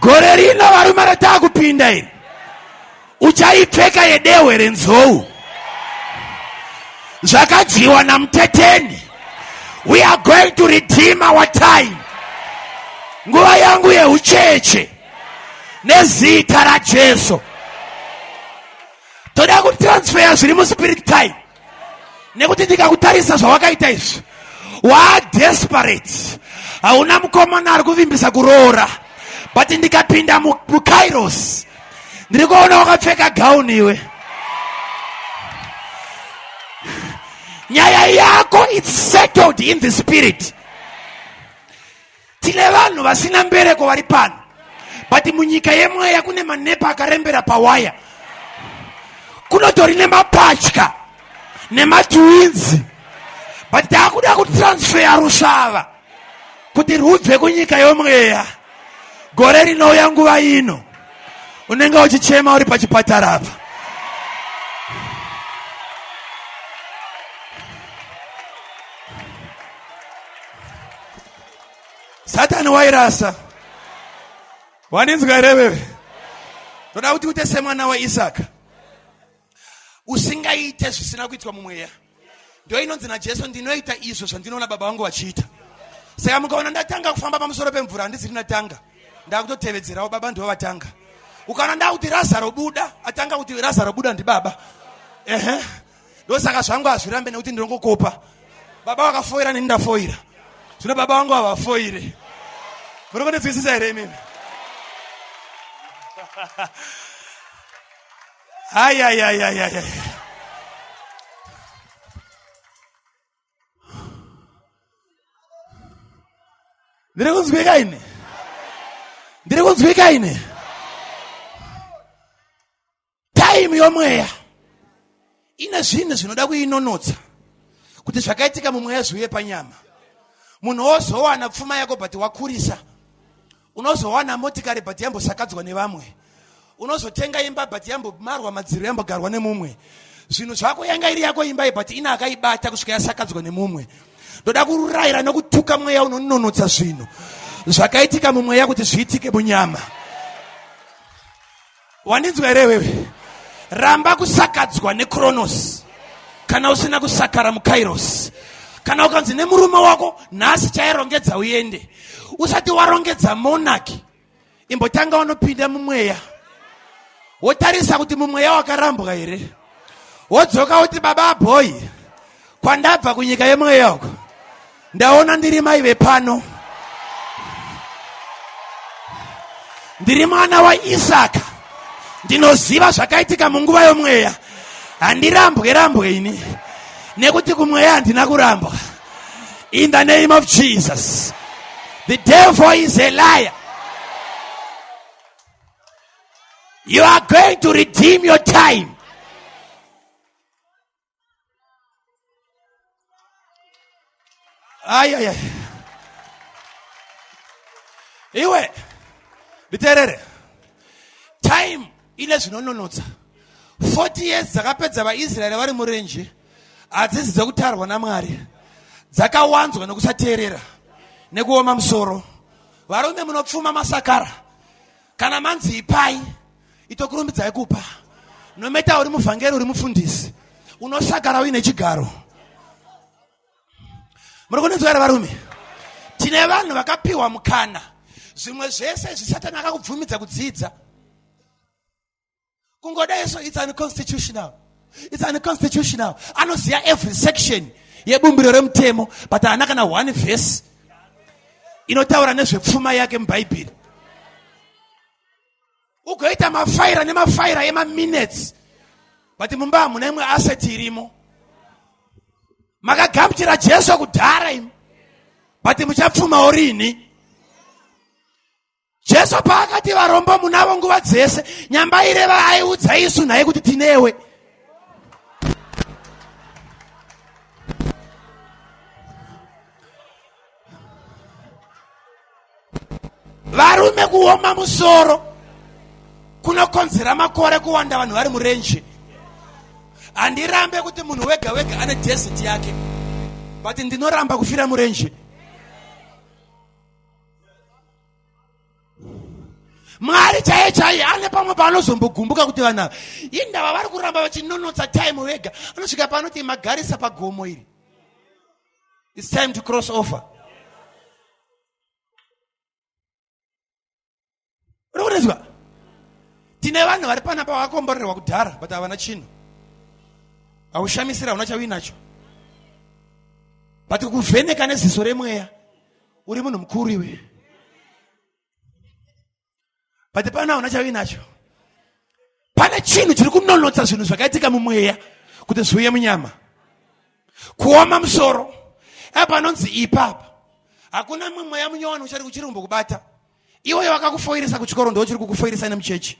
A: Gore rino varume rataakupinda iri, uchaipfeka yedehwe renzou zvakadyiwa namuteteni. We are going to redeem our time. Nguva yangu yeucheche, nezita raJesu, toda kutransferya zviri muspirit time, nekuti ndikakutarisa zvawakaita izvi, waadesperate, hauna mukomana ari kuvimbisa kuroora. But ndikapinda muKairos, ndiri kuona wakapfeka gauni iwe. Nyaya yako, it's settled in the spirit. Tine vanhu vasina mbereko vari pano, but munyika yemweya kune manepa akarembera pawaya, kunotori nemapatya nematwins, but taakuda kutransferya rusvava kuti rwubve kunyika yomweya. Gore rinouya nguva ino unenge uchichema uri pachipatara apa. Satani wairasa. Wandinzwa here wewe? Toda kuti uite semwana waIsaka, usingaite zvisina kuitwa mumweya. Ndo inonzi naJesu, ndinoita izvo zvandinoona baba vangu vachiita. Saka mukaona ndatanga kufamba pamusoro pemvura, handiziri ndatanga, ndakutotevedzerawo baba, ndivo vatanga. Ukaona ndakuti Razaro buda, atanga kuti Razaro buda ndibaba. Ehe, ndosaka zvangu hazvirambe, nekuti ndinongokopa. Baba vakafoira, neni ndafoira, zvino baba vangu havafoire. Muri kundinzwisisa here imimi? Ayayayayaya, ndiri kunzwika ini? Ndiri kunzwika ini? Time yomweya ine zvinhu zvinoda kuinonotsa kuti zvakaitika mumweya zviuye panyama. Munhu wozowana pfuma yako, but wakurisa. Unozowana motikari, but yambosakadzwa nevamwe. Unozotenga imba, but yambomarwa madziro, yambogarwa nemumwe. Zvinhu zvako, yanga iri yako imba iyi, but ina akaibata kusvika yasakadzwa nemumwe. Ndoda kurayira nokutuka mweya unononotsa zvinhu zvakaitika mumweya kuti zviitike munyama. Wandinzwa here wewe? Ramba kusakadzwa nekronos kana usina kusakara muKairos. Kana ukanzi nemurume wako nhasi chairongedza uende, usati warongedza monaki, imbotanga wanopinda mumweya, wotarisa kuti mumweya wakarambwa here, wodzoka kuti, baba abhoi, kwandabva kunyika yemweya uko ndaona ndiri mai vepano, ndiri mwana waIsaka, ndinoziva zvakaitika munguva yomweya. Handirambwe rambwe ini, nekuti kumweya handina kurambwa. In the name of Jesus, the devil is a liar. You are going to redeem your time. Ayaya, iwe nditeerere. Time ine zvinononotsa. 40 years dzakapedza vaIsraeri vari murenje hadzisi dzekutarwa naMwari, dzakawanzwa nekusateerera nekuoma musoro. Varume munopfuma masakara, kana manzi ipai, itokurumbidzai kupa. Nometa uri muvhangeri, uri mufundisi, unosakara uine chigaro. Muri kundinzwa here varume? Tine vanhu vakapiwa mukana, zvimwe zvese zvisatani akakubvumidza kudzidza kungodai so, it's unconstitutional, it's unconstitutional. Anoziva every section yebumbiro remutemo, but haana kana one verse inotaura nezvepfuma yake muBhaibheri. Ugoita mafaira nemafaira emaminutes, but mumba hamuna imwe asset irimo. Makagamuchira Jesu kudhara imi. But muchapfumawo rini? Jesu paakati varombo munavo nguva dzese, nyamba ireva aiudza isu nhai kuti tinewe. Varume kuoma musoro kunokonzera makore kuwanda vanhu vari murenje. Handirambe kuti munhu wega wega ane desert yake, but ndinoramba kufira murenje. Mwari chaiye chaiye ane pamwe paanozombogumbuka kuti vanhu ava indava vari kuramba vachinonotsa time vega. Anosvika paanoti magarisa pagomo iri, it's time to cross over. Uri kunzwa? Tine vanhu vari panapa vakakomborerwa kudhara but havana chinhu. Haushamisira hauna chauinacho, but kuvheneka neziso remweya uri munhu mukuru iwe, but pano hauna chauinacho. Pane chinhu chiri kunonotsa zvinhu zvakaitika mumweya kuti zviuye munyama. Kuoma musoro apa anonzi ipapa hakuna mumwe mweya munyowani uchari uchiri kumbokubata iweyo. Wakakufoirisa kuchikoro ndo chiri kukufoirisa nemuchechi.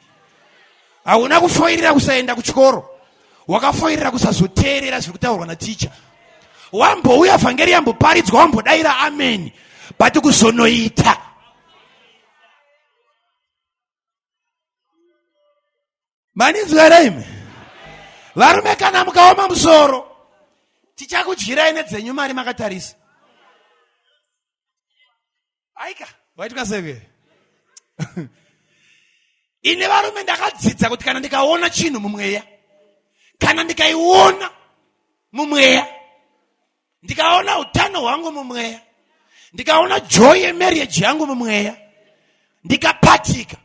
A: Hauna kufoirira kusaenda kuchikoro, wakafoirira kusazoteerera zviri kutaurwa naticha. Wambouya vhangeri yamboparidzwa, wambodaira ameni, but kuzonoita maninzwa here imi varume? Kana mukaoma musoro tichakudyirai nedzenyu mari makatarisa. Aika waitwa sei ini? Varume, ndakadzidza kuti kana ndikaona chinhu mumweya, kana ndikaiona mumweya, ndikaona utano hwangu mumweya, ndikaona joy yemarriage yangu mumweya, ndikapatika,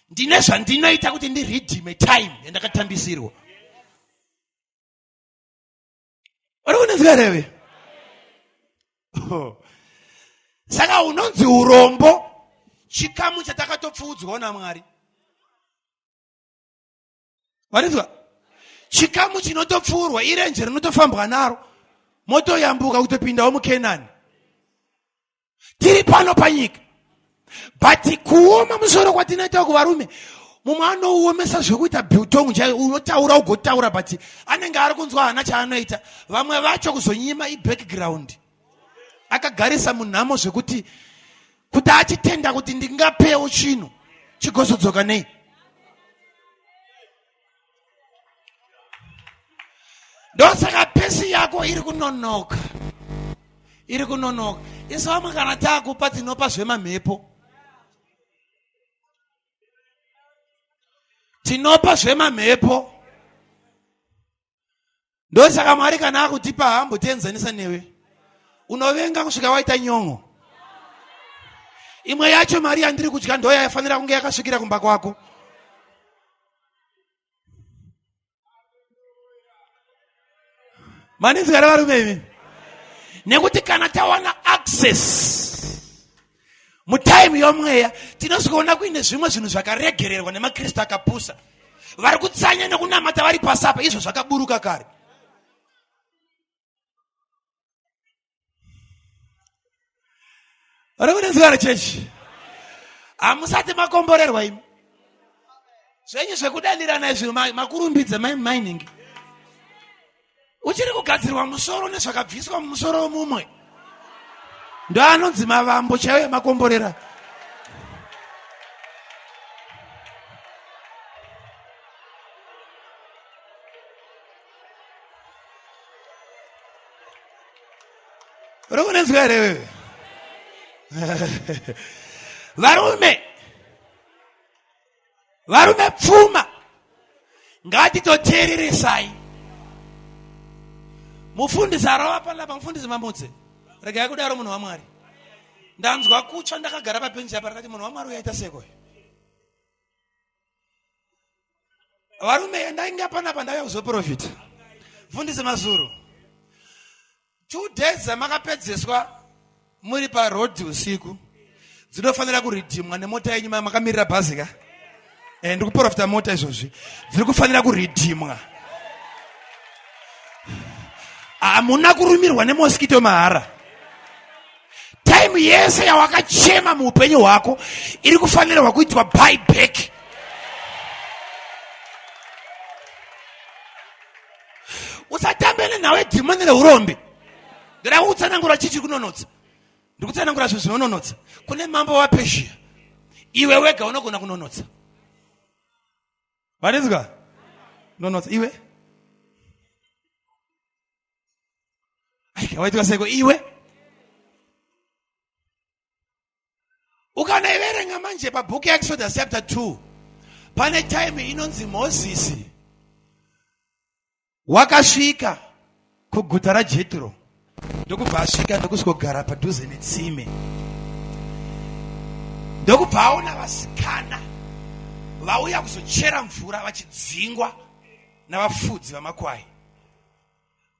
A: ndine zvandinoita kuti ndiredeeme time yandakatambisirwa. Uri kunzwa here? Saka unonzi urombo chikamu chatakatopfuudzwawo naMwari. Varinzwa? Chikamu chinotopfuurwa, irenje rinotofambwa naro, motoyambuka kutopindawo muKenani. Tiri pano panyika, but kuoma musoro kwatinoita kuvarume, mumwe anouomesa zvekuita biltong chaiyo, unotaura ugotaura, but anenge ari kunzwa hana chaanoita. Vamwe vacho kuzonyima ibackground, akagarisa munhamo zvekuti kuti achitenda kuti ndingapewo chinhu chigozodzoka nei. Ndosaka pesi yako iri kunonoka, iri kunonoka. Isu vamwe kana taakupa tinopa zvemamhepo, tinopa zvemamhepo. Ndosaka Mwari kana akutipa haambotienzanisa newe. Unovenga kusvika waita nyon'o. Imwe yacho mari yandiri kudya ndo yaifanira kunge yakasvikira kumba kwako. Maninzwa here varume imi? Nekuti kana tawana access mutime yomweya, tinosvikaona kuine zvimwe zvinhu zvakaregererwa nemaKristu akapusa vari kutsanya nekunamata vari pasapa, izvo zvakaburuka kare. Vari kunenzwara chechi, hamusati makomborerwa imi. Zvenyu zvekudanirana izvi makurumbidza mining, uchiri kugadzirwa musoro nezvakabviswa mumusoro womumwe. Ndo anonzi mavambo chaiyo emakomborera. Uri kunenzwa here wewe? Varume, varume, pfuma ngatitoteereresai. Mufundisi arova panapa, mufundisi Mamutse, regai kudaro munhu waMwari. Ndanzwa kutsva ndakagara pabenji apa, rakati munhu waMwari uyaita seko. Varume, ndainge panapa ndauya kuzoprofita. Mufundisi Mazuru, 2 days dzamakapedzeswa muri parodhi usiku dzinofanira kuridhimwa nemota yenyu makamirira bhazi ka. Ndiri kuprofita mota izvozvi dziri kufanira kuridhimwa. Hamuna kurumirwa nemoskito mahara.
D: Time yese yawakachema muupenyu hwako iri kufanirwa kuitwa buy back. Usatambe nenhau yedhimoni reurombe. Ndoda kukutsanangura chii chiri kunonotsa. Ndiri kutsanangura zvinhu zvinononotsa. Kune mambo waPezhia, iwe wega unogona kunonotsa.
A: Vanizwa? Nonotsa iwe.
D: Aika waitwa seko iwe. Ukanaiverenga manje pabhuku yaExodus chapter 2 pane time inonzi Mozisi Wakasvika kuguta raJetro ndokubva asvika ndokusvikogara padhuze netsime ndokubva aona vasikana vauya kuzochera mvura vachidzingwa navafudzi vamakwai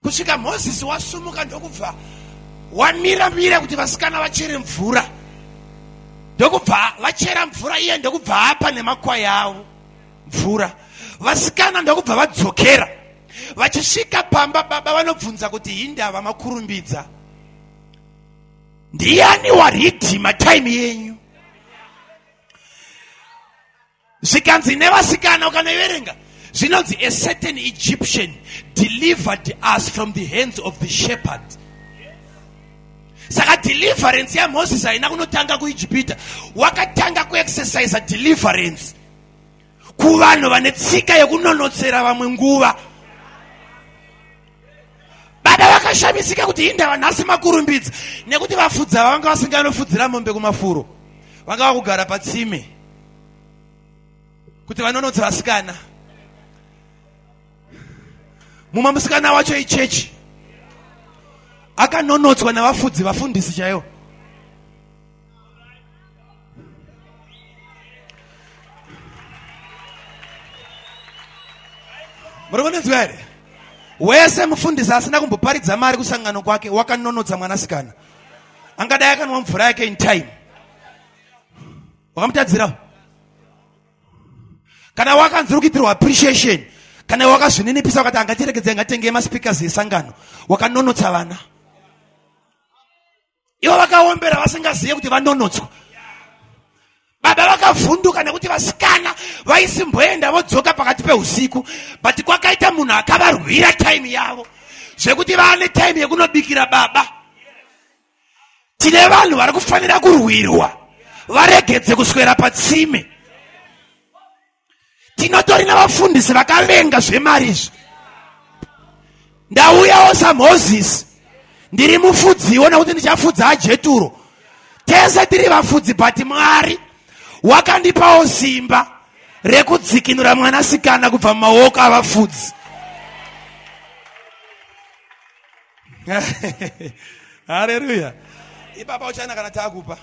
D: kusvika Mozisi wasumuka ndokubva wamira mira kuti vasikana vachere mvura ndokubva vachera mvura iye ndokubva apa nemakwai avo mvura vasikana ndokubva vadzokera vachisvika pamba baba vanobvunza kuti hindava makurumbidza ndiyani waridhima time yenyu zvikanzi nevasikana ukanoiverenga zvinonzi a certain Egyptian delivered us from the hands of the shepherd. Saka deliverance yaMoses haina kunotanga kuIjipita, wakatanga kuexercise deliverance kuvanhu vane tsika yekunonotsera vamwe nguva. Baba vakashamisika kuti indava nhasi makurumbidza, nekuti vafudzi ava vanga vasinganofudzira mombe kumafuro, vanga vakugara patsime kuti vanonotsa vasikana. Mumwe musikana wacho ichechi akanonotswa navafudzi vafundisi chaivo. Muri kundinzwa here? Wese mufundisi asina kumboparidza mari kusangano kwake wakanonotsa mwanasikana, angadai akanwa mvura yake in time. Wakamutadzira? Kana wakanzi uri kuitirwa appreciation, kana wakazvininipisa wakati angatiregedze ngatenge maspeakers esangano, wakanonotsa vana. Ivo vakaombera vasingazive kuti vanonotswa. Baba vakavhunduka nekuti vasikana vaisimboenda vodzoka pakati peusiku, but kwakaita munhu akavarwira time yavo zvekuti vaane time yekunobikira baba. Tine vanhu vari kufanira kurwirwa varegedze kuswera patsime. Tinotori navafundisi vakavenga zvemari izvi. Ndauyawo saMozisi, ndiri mufudziwo nekuti ndichafudza aJeturo. Tese tiri vafudzi, but Mwari wakandipawo simba rekudzikinura mwanasikana kubva mumaoko avafudzi. Haleluya. Ipapa uchana kana takupa.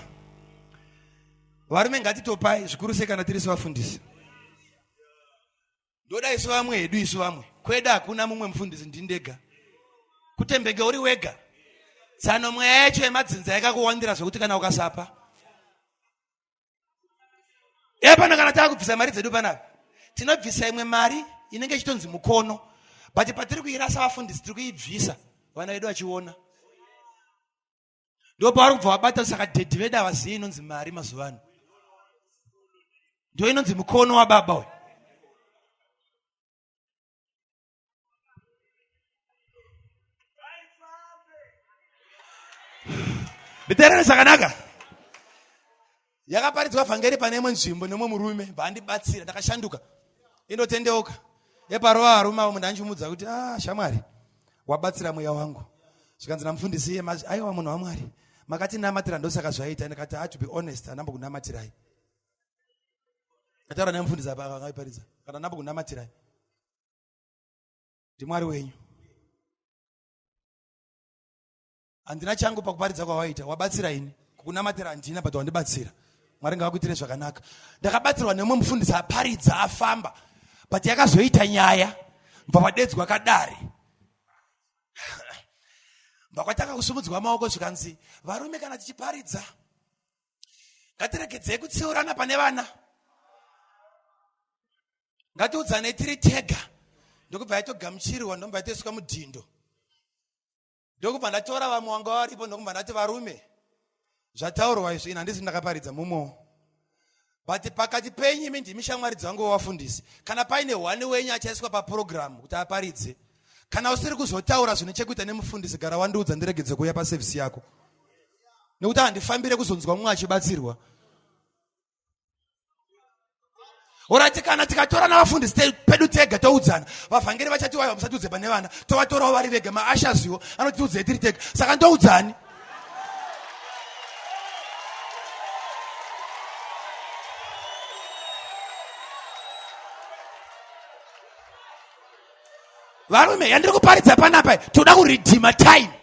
D: Varume ngatitopai zvikuru sei kana tiri sevafundisi. Ndoda isu vamwe hedu isu vamwe. Kweda hakuna mumwe mufundisi ndindega. Kutembenge uri wega. Tsano mweya yacho yemadzinza yakakuwandira zvekuti kana ukasapa. Epano kana takubvisa mari dzedu panapa. Tinobvisa imwe mari inenge ichitonzi mukono. But patiri kuirasa vafundisi tiri kuibvisa vana vedu vachiona. Ndopavari kubva vabata saka dhedhi vedu havazivi inonzi mari mazuva ano. Ndo inonzi mukono wababa uyu. Nditeerere zvakanaka. Yakaparidzwa vhangeri pane imwe nzvimbo nemumwe murume bvaandibatsira ndakashanduka. Indotendeuka. Yeparova varume avo munhu anchimudza kuti ah shamwari wabatsira mweya wangu. Zvikanzi namufundisi iye aiwa munhu waMwari makatinamatira ndosaka zvaita. Ndikati ah, to be honest handambokunamatirai. Ndataura nemufundisi apa akaiparidza kana ndambokunamatirai. NdiMwari wenyu. Handina changu pakuparidza kwawaita, wabatsira ini. Kukunamatira handina, but wandibatsira. Mwari ngavakuitire zvakanaka. Ndakabatsirwa nemumwe mufundisi aparidza afamba, but yakazoita nyaya bva padedzwa kadare. Bva kwatanga kusumudzwa maoko zvikanzi, varume kana tichiparidza ngatiregedzei kutsiurana pane vana, ngatiudzane tiri tega. Ndokubva yaitogamuchirwa, ndokubva yaitoiswa mudhindo. Ndokubva ndatora vamwe vanga varipo, ndokubva ndati varume,
A: Zvataurwa izvi ini handisi ndakaparidza mumwewo. But pakati penyu imi ndimi shamwari dzangu vafundisi. Kana paine one wenyu achaiswa paprogram kuti aparidze. Kana usiri kuzotaura zvine chekuita nemufundisi gara wandiudza ndiregedze kuuya paservice yako. Nekuti handifambire kuzonzwa mumwe achibatsirwa. Orati kana tikatora navafundisi pedu tega toudzana, vavhangeri vachati waiwa musatiudze pane vana, tovatorawo vari vega, maashaziwo anotiudzei tiri tega. Saka ndoudzani? Varume, yandiri kuparidza panapa, toda kuredeema time.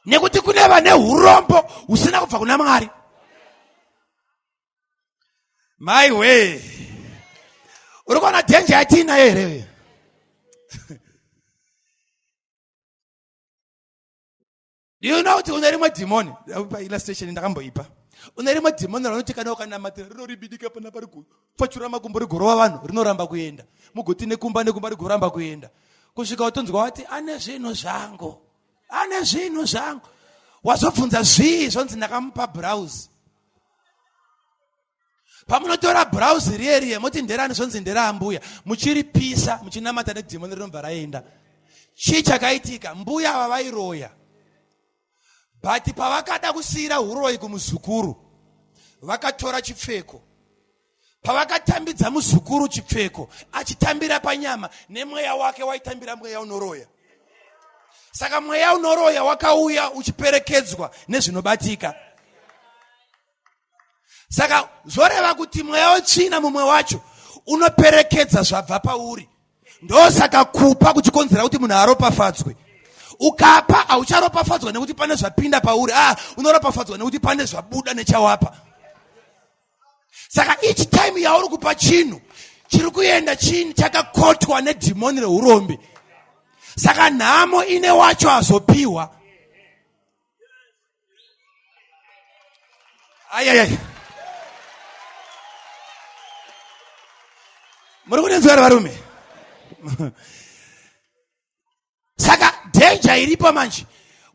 A: Nekuti kune vane urombo husina kubva kuna Mwari. Mai we, uri kuona dhenja yatiinayo here? Do you know kuti une rimwe dhimoni pa illustration ndakamboipa. Une rimwe dhimoni raunoti kana ukanamatira rinoribidika pana pari kupfachura makumbo rigorova vanhu rinoramba kuenda. Mugoti nekumba nekumba rigoramba kuenda. Kusvika utonzwa wati ane zvinhu zvangu. Ane zvinhu zvangu. Wazobvunza zvii zvonzi ndakamupa blouse. Pamunotora blouse riye riye moti nderani zvonzi nderaambuya muchiripisa muchinamata nedhimoni rinobva raenda. Chii chakaitika? Mbuya ava vairoya. But pavakada kusiyira uroyi kumuzukuru vakatora chipfeko. Pavakatambidza muzukuru chipfeko achitambira panyama nemweya wake waitambira mweya unoroya. Saka mweya unoroya wakauya uchiperekedzwa nezvinobatika. Saka zvoreva kuti mweya wetsvina mumwe wacho unoperekedza zvabva pauri. Ndosaka kupa kuchikonzera kuti munhu aropafadzwe. Ukapa haucharopafadzwa nekuti pane zvapinda pauri. Unoropafadzwa nekuti pane zvabuda nechawapa. Saka each time yauri kupa chinhu chiri kuenda chinhu chakakotwa nedhimoni reurombe. Saka nhamo ine wacho azopiwa. Ayayay. Muri kundinzwa here varume? Saka danger iripo manje.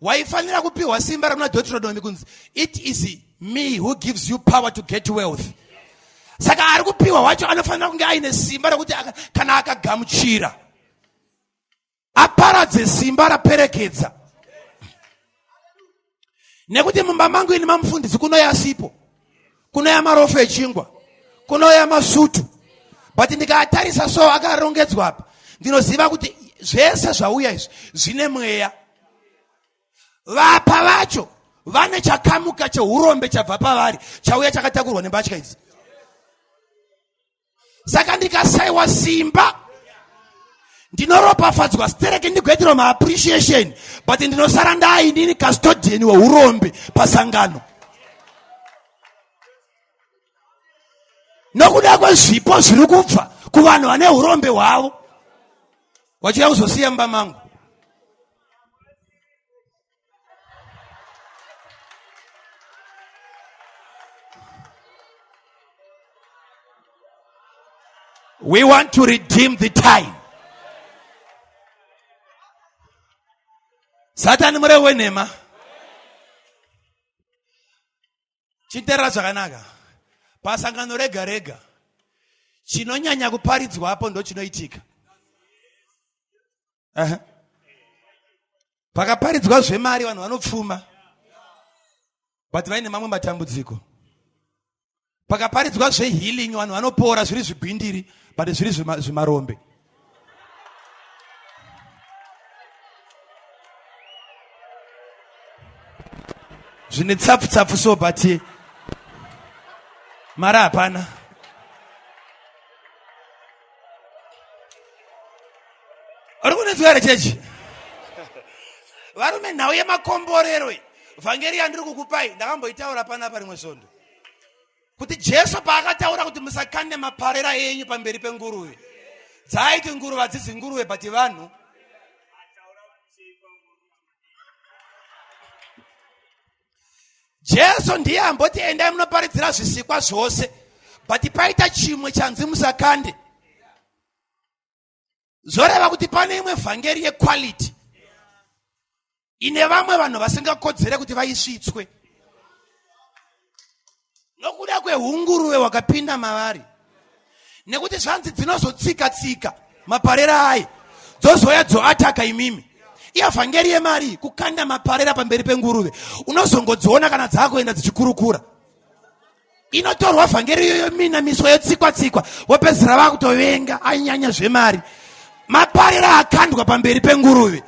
A: Waifanira kupiwa simba ramuna Deuteronomy kunzi it is me who gives you power to get wealth. Saka ari kupiwa wacho anofanira kunge aine simba rekuti kana akagamuchira aparadze simba raperekedza. Nekuti mumba mangu ini mamufundisi kunoya sipo, kunoya marofu echingwa, kunoya masutu, but ndikaatarisa so akarongedzwa apa ndinoziva kuti zvese zvauya izvi zvine mweya. Vapa vacho vane chakamuka cheurombe chabva pavari chauya chakatakurwa nembatya idzi. Saka ndikasaiwa simba ndinoropafadzwa stereke ndigoitirwa maappreciation, but ndinosara ndainini custodian weurombe pasangano nokuda kwezvipo zviri kubva kuvanhu vane urombe hwavo vachiuya kuzosiya mumba mangu. We want to redeem the time. Satani murevi wenhema. Chiterera zvakanaka. Pasangano rega rega chinonyanya kuparidzwa apo ndo chinoitika. Pakaparidzwa zvemari vanhu vanopfuma, but vaine mamwe matambudziko. Pakaparidzwa zvehealing vanhu vanopora zviri zvigwindiri, but zviri zvimarombe. Zvine tsapfu tsapfu so, but mari hapana. Uri kunzwa here chechi? Varume, nhau yemakomborero iyi, vhangeri yandiri kukupai ndakamboitaura panapa rimwe svondo, kuti Jesu paakataura kuti musakande maparera enyu pamberi penguruve, dzaaiti nguruve hadzisi nguruve but vanhu. Jesu ndiye amboti endai munoparidzira zvisikwa zvose, but paita chimwe chanzi musakande. Zvoreva kuti pane imwe vhangeri yequality.
D: Ine vamwe vanhu vasingakodzere kuti vaisvitswe nokuda kwehunguruve hwakapinda mavari, nekuti zvanzi dzinozotsika tsika maparera aye dzozouya dzoataka imimi. Ievhangeri yemari kukanda maparera pamberi penguruve, unozongodziona kana dzakuenda dzichikurukura. Inotorwa vhangeri iyoyo minamiswa yotsikwa tsikwa, vopedzisira vakutovenga anyanya zvemari. Maparera akandwa pamberi penguruve.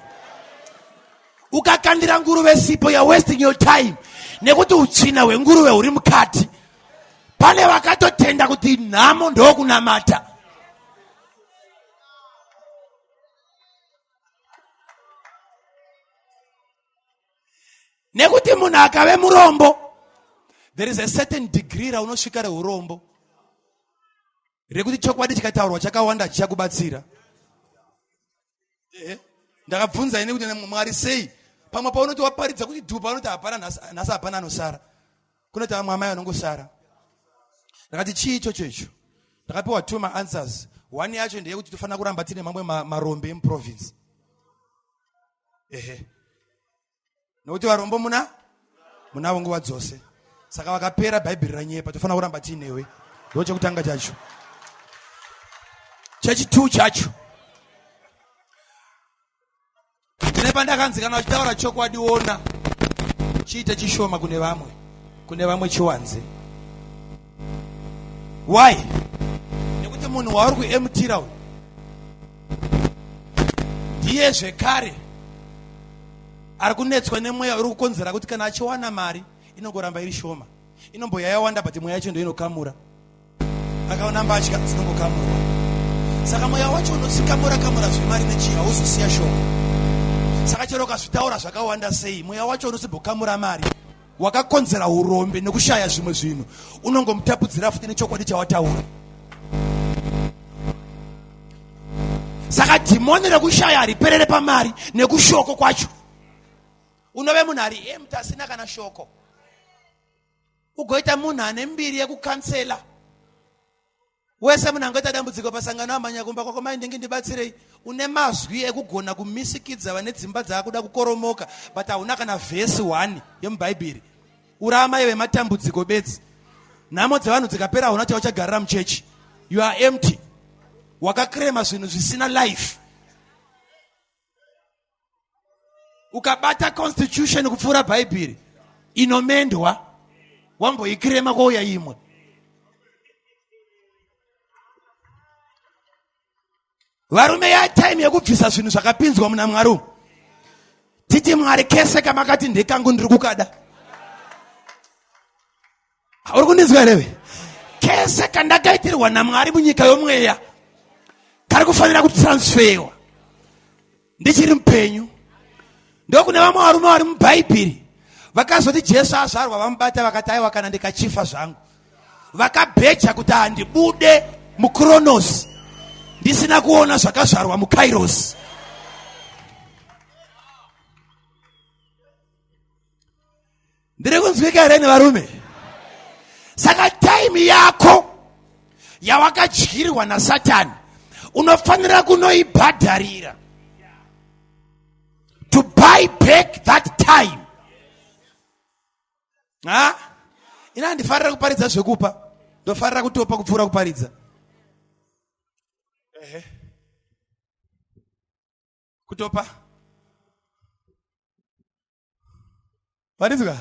D: Ukakandira nguruve sipo, ya wasting your time, nekuti utsvina hwenguruve huri mukati. Pane vakatotenda kuti nhamo ndokunamata. Nekuti munhu akave murombo, there is a certain degree raunosvika reurombo rekuti chokwadi chikataurwa chakawanda chichakubatsira. Ndakabvunza ini kuti Mwari sei pamwe paunoti waparidza kuti dhu, paunoti hapana nhasi hapana anosara, kunoti vamwe amai vanongosara. Ndakati chii ichocho icho? Ndakapiwa two maanswers. One yacho ndeyekuti tofanira kuramba tine mamwe marombe emuprovince. Ehe, nokuti varombo munavo nguva dzose, saka vakapera bhaibheri ranyepa, tofanira kuramba tiinewe. Ndo chekutanga chacho. Chechi2 chacho, ndine pandakanzi kana uchitaura chokwadi, ona chiite chishoma kune vamwe, kune vamwe chiwanze. Why? Nekuti munhu wauri kuemutira uyu ndiye zvekare ari kunetswa nemweya uri kukonzera kuti kana achiwana mari inongoramba iri shoma, inomboya yawanda, but mweya yacho ndo inokamura. Akaona mbatya dzinongokamurwa, saka mweya wacho unotsikamura kamura zvemari nechii, hauzosiya shoko. Saka chero ukazvitaura zvakawanda sei, mweya wacho unosimbokamura mari wakakonzera urombe nekushaya zvimwe zvinhu, unongomutapudzira futi nechokwadi chawataura. Saka dhimoni rekushaya hariperere pamari nekushoko kwacho. Unove munhu ari empty asina kana shoko, ugoita munhu ane mbiri yekukansela wese. Munhu angaita dambudziko pasangano, amhanya kumba kwako, mai ndingi ndibatsirei. Une mazwi ekugona kumisikidza vane dzimba dzaakuda kukoromoka, but hauna kana vhesi 1 yemubhaibheri. Uri amai vematambudziko bedzi. Nhamo dzevanhu dzikapera, hauna chauchagarira muchechi. You are empty, wakakrema zvinhu zvisina life. Ukabata constitution kupfuura bhaibheri, inomendwa, wamboikirema, kwouya imwe. Varume, yatime yekubvisa zvinhu zvakapinzwa muna Mwari umu. Titi Mwari, kese kamakati ndekangu, ndiri kukada. Uri kundinzwa here? Kese kandakaitirwa naMwari munyika yomweya kari kufanira kutransferwa ndichiri mupenyu. Ndokune vamwe varume vari mubhaibheri vakazoti Jesu azvarwa, vamubata, vakati aiwa, kana ndikachifa zvangu. Vakabheja kuti handibude mukronos ndisina kuona zvakazvarwa mukairos. Ndiri kunzwika here nevarume? Saka time yako yawakadyirwa nasatani unofanira kunoibhadharira, to buy back that time. Ha, ina handifarira kuparidza zvekupa, ndofarira kutopa kupfuura kuparidza. Ehe, kutopa varizwa.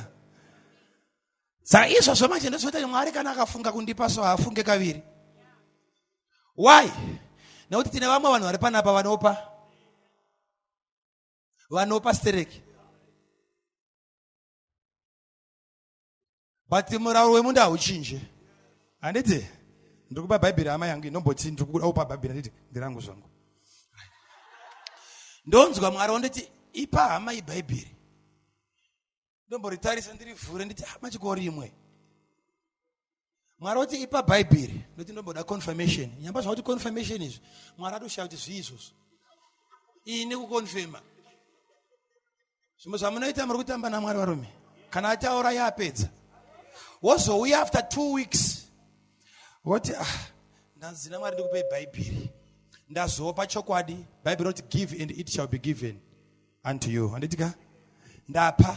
D: Saka izvozvo manje ndozvoita Mwari kana akafunga kundipa so haafunge kaviri. Why? Nekuti tine vamwe vanhu vari panapa vanopa, vanopa stereki, but murauro wemunda hauchinje, handiti? Ndiri kupa bhaibheri hama yangu inomboti ndiri kuda kupa bhaibheri, handiti? Ndirangu zvangu. Ndonzwa Mwari wonditi ipa hama ibhaibheri. Ndomboritarisa, ndirivhure, nditi ah, machiko rimwe. Mwari woti ipa bhaibheri, ndoti ndomboda confirmation. Nyamba zvakuti confirmation izvi, Mwari atoshaya kuti zvii izvozvo. Ini kukonfirma zvimwe zvamunoita, muri kutamba naMwari varume. Kana ataura, yapedza. Wozouya after 2 weeks woti, ah, ndanzi naMwari ndikupei bhaibheri. Ndazopa chokwadi, bhaibheri roti, "Give and it shall be given unto you," handiti ka?
A: Ndapa,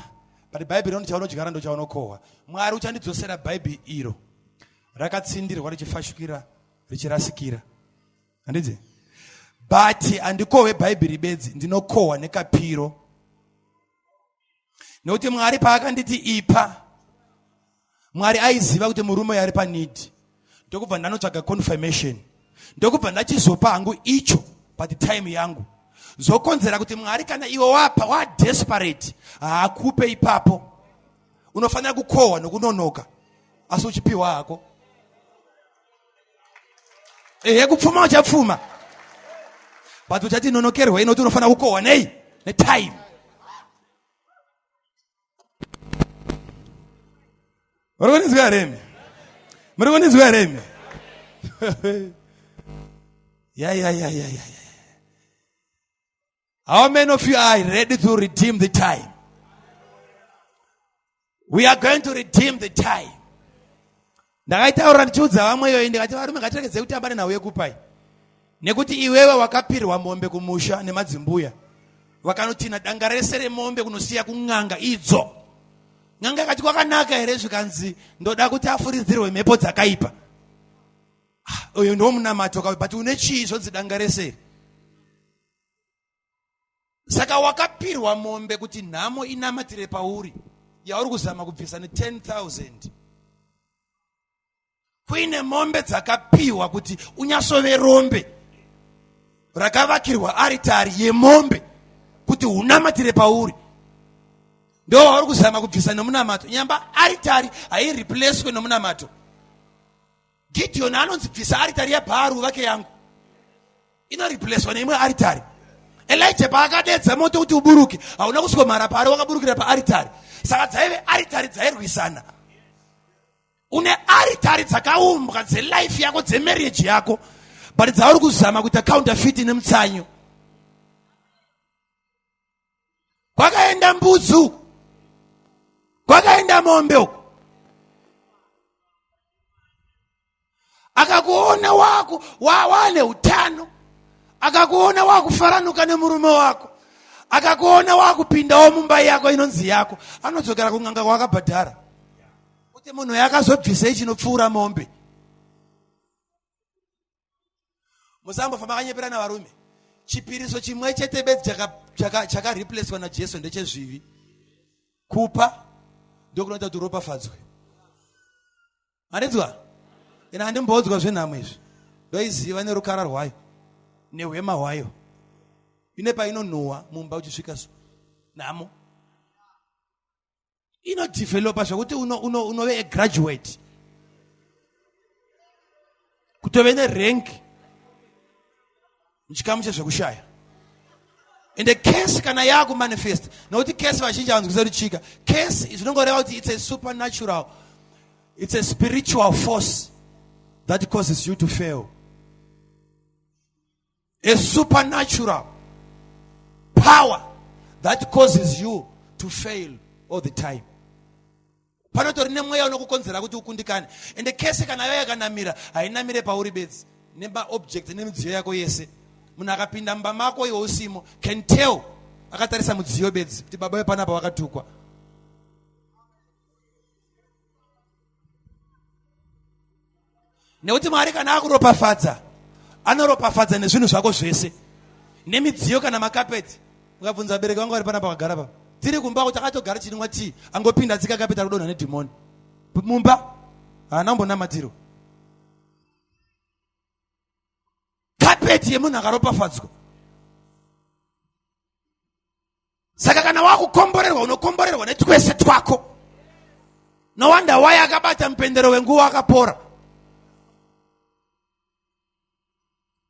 A: but bhaibheri rinoti chaunodyara ndochaunokohwa. Mwari uchandidzosera bhaibheri iro rakatsindirwa richifashukira richirasikira. Handidzi? But handikohwe bhaibheri bedzi, ndinokohwa nekapiro. Nekuti Mwari paakanditi ipa, Mwari aiziva kuti murume uyu ari paneed, ndokubva ndanotsvaga confirmation, ndokubva ndachizopa hangu icho but time yangu zvokonzera kuti Mwari kana iwe wapa wadesperate haakupe ipapo. Unofanira kukohwa nokunonoka asi uchipiwa hako. Ehe, kupfuma uchapfuma but uchati nonokerwei nokuti unofanira kukohwa nei netime. Muri kundinzwa here imi? Muri kundinzwa here imi? Ya ya ya ya ya. How many of you are ready to redeem the time? We are going to redeem the time. Ndakaitaura ndichiudza vamwe iyoyi ndikati varume ngatiregedzei kutamba nenhau yekupai. Nekuti iwewe wakapirwa mombe kumusha nemadzimbuya. Vakanotina danga rese remombe kunosiya kun'anga idzo. N'anga ikati kwakanaka here zvikanzi ndoda kuti afuridzirwe mhepo dzakaipa. Ah, uyo ndiwo munamato ka but une chii zvonzi danga rese iri. Saka wakapirwa mombe kuti nhamo inamatire pauri yauri kuzama kubvisa ne 10,000. Kuine mombe dzakapiwa kuti unyasove rombe rakavakirwa aritari yemombe kuti unamatire pauri. Ndo wauri kuzama kubvisa nomunamato. Nyamba aritari haireplacwe nomunamato. Gideon anonzi bvisa aritari yaBhaaru uvake yangu. Inoreplacwa neimwe aritari. Elijah paakadedza moto kuti uburuke, hauna kuswomhara paari, wakaburukira paaritari. Saka dzaive aritari dzairwisana. Une aritari dzakaumbwa dzelife yako, dzemarriage yako, but dzauri kuzama kuita counterfeit nemutsanyo. Kwakaenda mbudzi uku, kwakaenda mombe uku. Akakuona waku wane utano, akakuona wakufaranuka nemurume wako, akakuona wakupindawo mumba yako inonzi yako, anodzokera kun'anga kwakabhadhara kuti munhu yakazobvisei chinopfuura mombe. Musambofamba kanyeperana varume. Chipiriso chimwe chete bedzi chakareplacwa naJesu ndechezvivi. Kupa ndokunoita kuti uropafadzwe. Mandinzwa? Ina handimbodzwa zvenhamo izvi. Ndoiziva nerukara rwayo nehwema hwayo. Ine painonhuhwa mumba uchisvika so. Nhamo. Inodevelopa zvekuti unove uno, uno a graduate. Kutove nerank muchikamu chezvekushaya. Ende case kana yakumanifest, nokuti case vazhinji havanzwisisa kuti chika. Case zvinongoreva kuti it's a supernatural, it's a spiritual force that causes you to fail. A supernatural power that causes you to fail all the time. Panotori nemweya unokukonzera kuti ukundikane. Ende kese kana yauya yakanamira, hainamire pauri bedzi, nemaobject nemidziyo yako yese. Munhu akapinda mumba mako iwe usimo can tell akatarisa mudziyo bedzi kuti baba vepanapa vakatukwa. Nekuti Mwari kana akuropafadza, anoropafadza nezvinhu zvako zvese, nemidziyo kana makapeti. Ukabvunza vabereki vangu vari panapa vakagara pa, tiri kumba kuti akatogara chinwa tii, angopinda tsika kapeti akudonha nedhimoni mumba, haana kumbonamatirwa. Kapeti yemunhu akaropafadzwa. Saka kana wakukomborerwa, unokomborerwa netwese twako. No wonder why akabata mupendero wenguva akapora.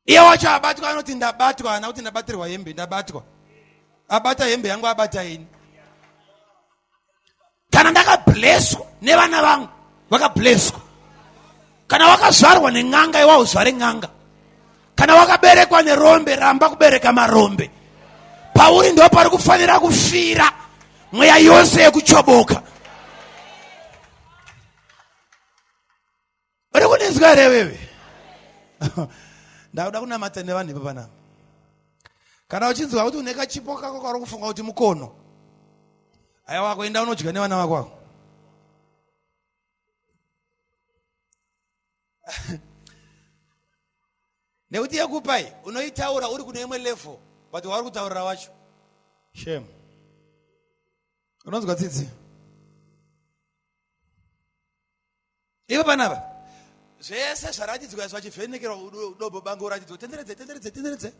A: Iye wacho abatwa anoti ndabatwa, haana kuti ndabatirwa hembe, ndabatwa. Abata hembe yangu, abata ini. Kana ndakablesswa nevana vangu vakablesswa. Kana wakazvarwa nen'anga, iwe hauzvare n'anga. Kana wakaberekwa nerombe, ramba kubereka marombe. Pauri ndo pari kufanira kufira mweya yose yekuchoboka. Uri kundinzwa here wewe? Ndakuda kunamata nevanhu ipa panapa. Kana uchinzwa kuti une kachipo kako kauri kufunga kuti mukono, Aiwa kuenda unodya nevana vako ako. Nekuti yekupai unoitaura uri kune imwe level but wauri kutaurira wacho. Shame. Unonzwa tsitsi? Ivo panapa zvese zvaratidzwa izvo achivhenekerwa udobo bango uratidzwa tenderedze tenderedze tenderedze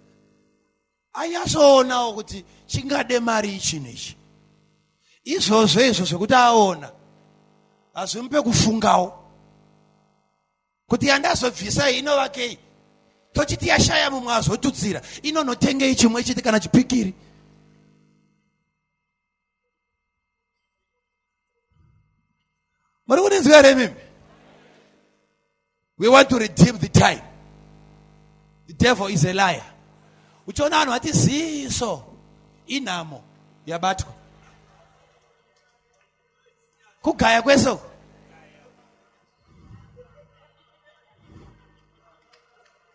A: anyasoonawo kuti chingade mari ichinhu ichi izvozvo izvo zvekuti aona hazvimupe kufungawo kuti yandazobvisa iyi inovakei tochiti yashaya mumwe azotutsira inonotengei chimwe chete kana chipikiri muri kundinzwa here imimi we want to redeem the time the devil is a liar uchiona vanhu vati ziso inhamo yabatwa kugaya kwese uku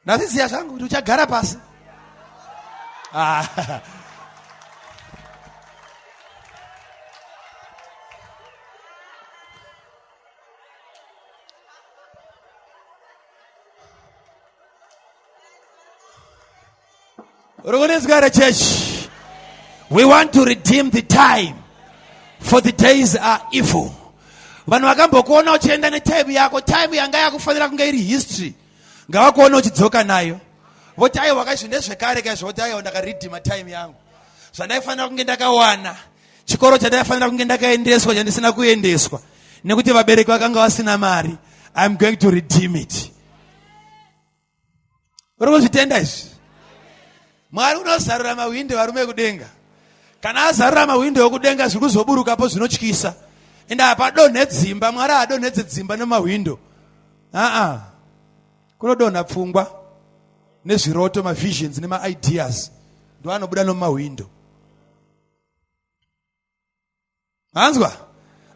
A: ndazviziva zvangu kuti uchagara pasi ah. Uri kunzwa here church? We want to redeem the time for the days are evil. Vanhu vakambokuona uchienda netime yako, time yanga yakufanira kunge iri history. Ngavakuona uchidzoka nayo. Voti aiwa kaizvi ndezvekare kaizvi voti aiwa ndakaredeema time yangu. Zvandaifanira kunge ndakawana, chikoro chandaifanira kunge ndakaendeswa chandisina kuendeswa nekuti vabereki vakanga vasina mari. I'm going to redeem it. Uri kuzvitenda izvi? Mwari unozarura mahwindo varume ekudenga. Kana azarura mahwindo ekudenga zviri kuzoburukapo zvinotyisa. Ende hapadonhe dzimba, Mwari haadonhedze dzimba nemahwindo. Aa. Kunodonha pfungwa nezviroto, mavisions nemaideas ndo anobuda nomumahwindo. Manzwa?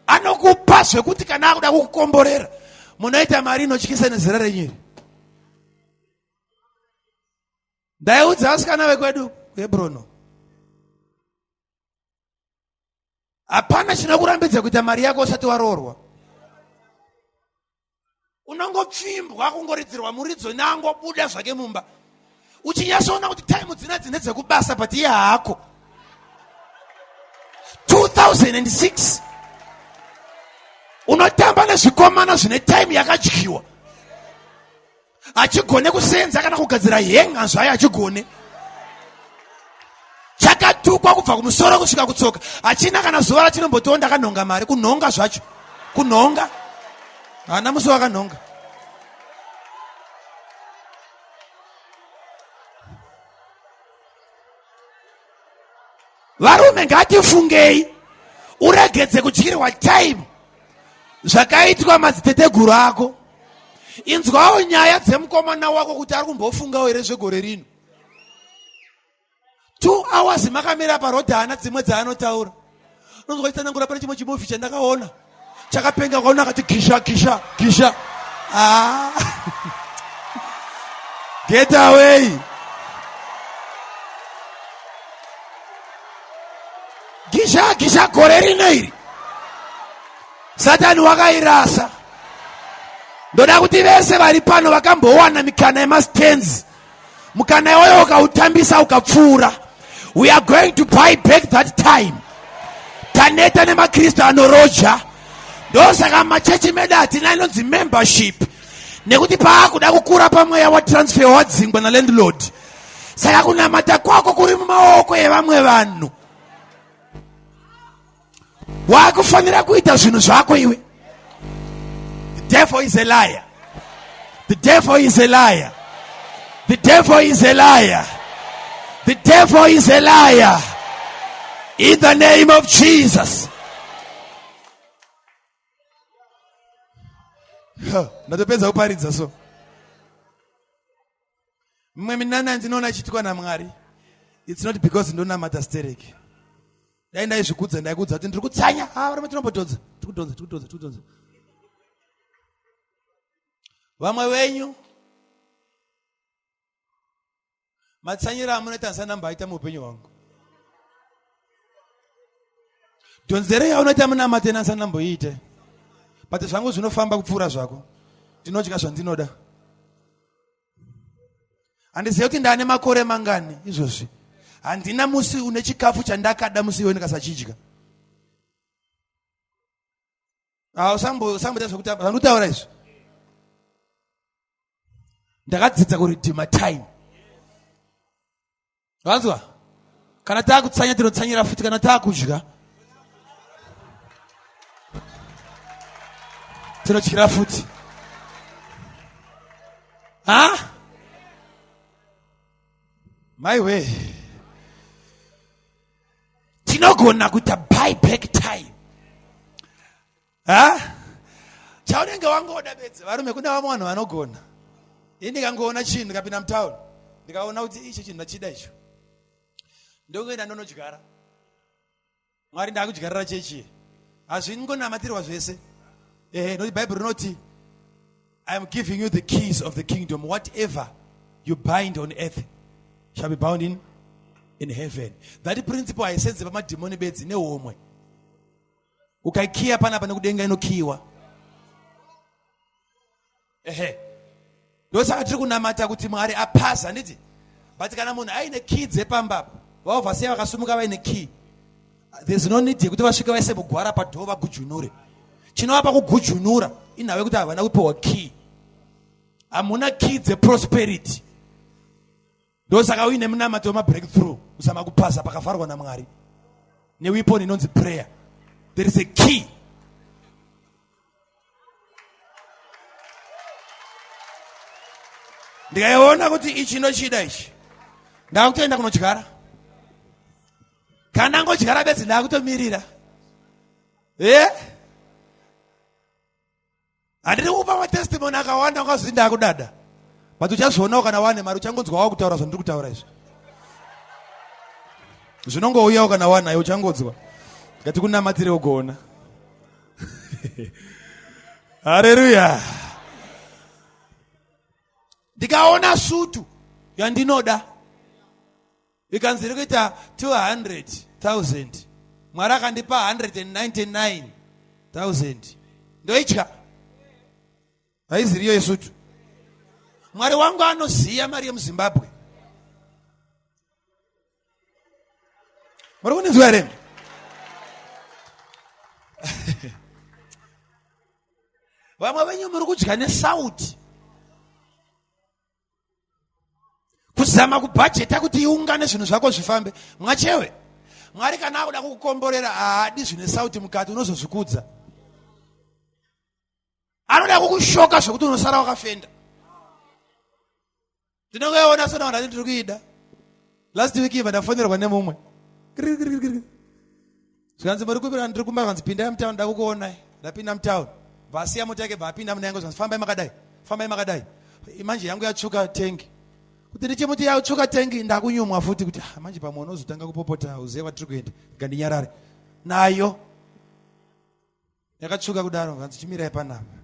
A: Anokupa zvekuti kana akuda kukukomborera munoita mari inotyisa nezera renyu iri. Ndaiudza vasikana vekwedu kuHebrono. Hapana chinokurambidza kuita mari yako usati waroorwa. Unongopfimbwa kungoridzirwa muridzo nangobuda zvake mumba. Uchinyatsoona kuti time dzina dzine dzekubasa but iye haako. 2006 unotamba nezvikomana zvine time yakadyiwa. Hachigone kusenza kana kugadzira henga zvayo hachigone. Chakatukwa kubva kumusoro kusvika kutsoka. Hachina kana zuva rachinombotiwo ndakanhonga mari. Kunhonga zvacho. Kunhonga. Haana musi wakanhonga. Varume ngatifungei. Uregedze kudyirwa time zvakaitwa madziteteguru ako. Inzwawo nyaya dzemukomana wako kuti ari kumbofungawo here zvegore rino. 2 hours makamira paroad haana dzimwe dzaanotaura. Unonzwa chitsanangura pane chimwe chimovie chandakaona chakapenga ukaona akati gisha gisha gisha. Ah. Get away. Gisha gisha gore rino iri. Satani wakairasa. Ndoda kuti vese vari pano vakambowana mikana yemastands mukana iwoyo ukautambisa ukapfuura we are going to buy back that time taneta nemakristu anoroja ndosaka machechi medu hatina inonzi membership nekuti paakuda kukura pamweya watransfer wadzingwa nalandlord saka kunamata kwako kuri mumaoko evamwe vanhu wakufanira kuita zvinhu zvako iwe the devil is a liar the devil is a liar the devil is a liar the devil is a liar in the name of jesus ndatopedza kuparidza so mimwe minana yandinoona ichiitwa namwari its not because ndonamata stereki dai ndaizvikudza ndaikudza kuti ndiri kutsanya ah, varume tinombodhonza tiri kudhonza tiri kudhonza tiri kudhonza vamwe venyu matsanyiro amunoita handisati ndamboaita muupenyu hwangu. Dhonzero yaunoita munamato ina ndisandamboiite. But zvangu zvinofamba kupfuura zvako. Ndinodya zvandinoda. Handizive kuti ndane makore mangani izvozvi. Handina musi une chikafu chandakada musi iwe ndikasachidya. Ah, usamboita zvekutamba zvandikutaura izvi. Ndakadzidza kuredeema time. Vanzwa? Kana taakutsanya tinotsanyira futi kana taakudya tinodyira futi. Ha? Maiwe. Tinogona kuita buy back time. Ha? Chaunenge wangoda bedzi varume kune vamwe vanhu vanogona. Ini ndikangoona chinhu ndikapinda mutown ndikaona kuti ichi chinhu ndachida icho. Ndongoenda ndonodyara. Mwari ndakudyarira chechi. Hazvingonamatirwa zvese. Ehe, nokuti Bible rinoti I am giving you the keys of the kingdom. Whatever you bind on earth shall be bound in in heaven. That principle haisenze pamadhimoni bedzi nehomwe. Ukaikiya panapa nekudenga inokiyiwa. Ehe. Ndosaka tiri kunamata kuti Mwari apaza handiti? But kana munhu aine key dzepamba apa, vaovha sei vakasumuka vaine key? There's no need yekuti vasvike vaise mugwara padhoo vagujunure. Chinovapa kugujunura inhau yekuti havana kupiwa key. Hamuna key dzeprosperity. Ndosaka uine munamato wemabreakthrough kuzama kupaza pakavharwa naMwari neweapon inonzi prayer. There is a key. Ndikaiona kuti ichi ndochida ichi, ndakutoenda kunodyara. Kana ngodyara bedzi ndakutomirira. Eh? Handiri kupa matestimony akawanda ungazivi ndakudada. But uchazvionawo kana wane mari uchangonzwa wakutaura zvandiri kutaura izvi. Zvinongouyawo kana wanayo uchangonzwa. Ngatikunamatire ugoona. Haleluya. Ndikaona sutu yandinoda ikanzi iri kuita 200,000 Mwari akandipa 199,000 ndoitya haiziriyo yesutu. Mwari wangu anoziva mari yemuZimbabwe. Muri kundinzwa here? Vamwe venyu muri kudya nesauti kuzama kubhajeta kuti iungane zvinhu zvako zvifambe. Mwachewe, Mwari kana akuda kukukomborera haadi zvine sauti mukati, unozozvikudza. Anoda kukushoka zvekuti unosara wakafenda. Ndinongoiona sona vanhu ndiri kuida. Last week iva ndafonerwa nemumwe. Zvikanzi muri kupi ndiri kumba zvikanzi pindai mutown nda kukuonai. Ndapinda mutown. Bvasiya mota yake bvaapinda muna yangu zvikanzi fambai makadai. Fambai makadai. Manje yangu yatsvuka tengi. Kuti ndichimuti yatsvuka tengi ndakunyumwa futi kuti ah, manje pamwe unozotanga kupopota uzive kwatiri kuenda. Ngandinyarare. Nayo yakatsvuka kudaro vanzi chimirai panapa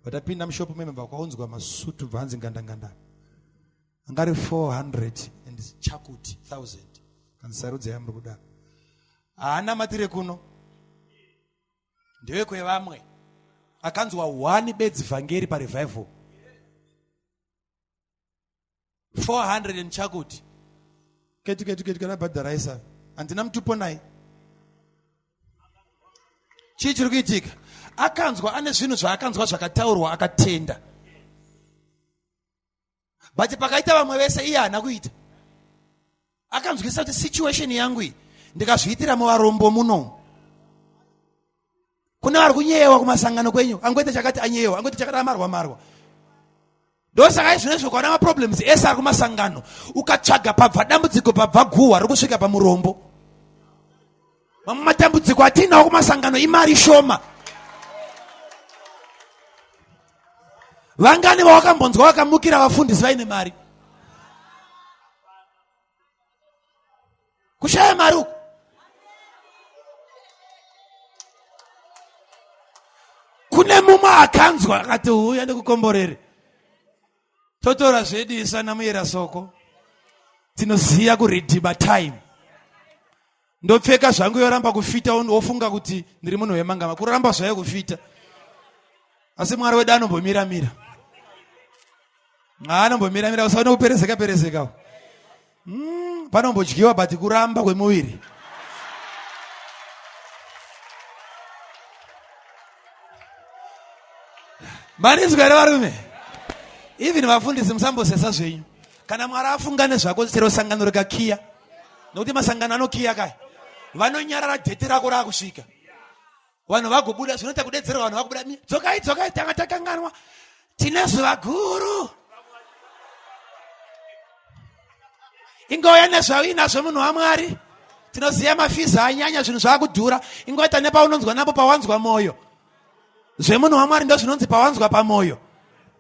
A: vatapinda mushop meme bva kwaunzwa masutu bvanzi ngandanganda anga ari 400 and chakuti 1000 kanzi sarudza yamuri kuda haana matire kuno ndewekwevamwe akanzwa one bedzi vhangeri parevival 400 and chakuti ketu ketu ketu kana bhadharaisa handina mutupo naye chii chiri kuitika akanzwa ane zvinhu zvaakanzwa zvakataurwa akatenda but pakaita vamwe vese iye haana kuita akanzwisisa kuti situation yangu iyi ndikazviitira muvarombo muno kune vari kunyeyewa kumasangano kwenyu angoita chakati anyeyewa angoita chakati amarwa marwa ndosaka izvino izvo ukaona maproblems ese ari kumasangano ukatsvaga pabva dambudziko pabva guhwa riri kusvika pamurombo mamwe matambudziko atiinawo kumasangano imari shoma vangani vawakambonzwa vakamukira vafundisi vaine mari kushaya mari uku kune mumwe akanzwa akati huya ndikukomborere totora zvedu isu ana muyera soko tinoziva kuridhima time. Ndopfeka zvangu yoramba kufita, wofunga kuti ndiri munhu wemangama. Kuramba zvayo kufita, asi Mwari wedu anombomira-mira, anombomira-mira. Usaone kuperezeka perezeka, panombodyiwa, but kuramba kwemuviri. Marinzwa here varume? Even vafundisi, musambosesa zvenyu. Kana Mwari afunga nezvako, chero sangano rikakiya, nokuti masangano anokiya kaya, vanonyarara date rako raakusvika. Vanhu vagobuda, zvinoita kudedzerwa, vanhu vakubuda, "Dzokai, dzokai, tanga takanganwa, tine zuva guru." Ingouya nezvauinazvo, munhu waMwari. Tinoziva mafees anyanya, zvinhu zvaakudhura. Ingoita nepaunonzwa napo, pawanzwa mwoyo. Zvemunhu waMwari ndo zvinonzi pawanzwa pamwoyo,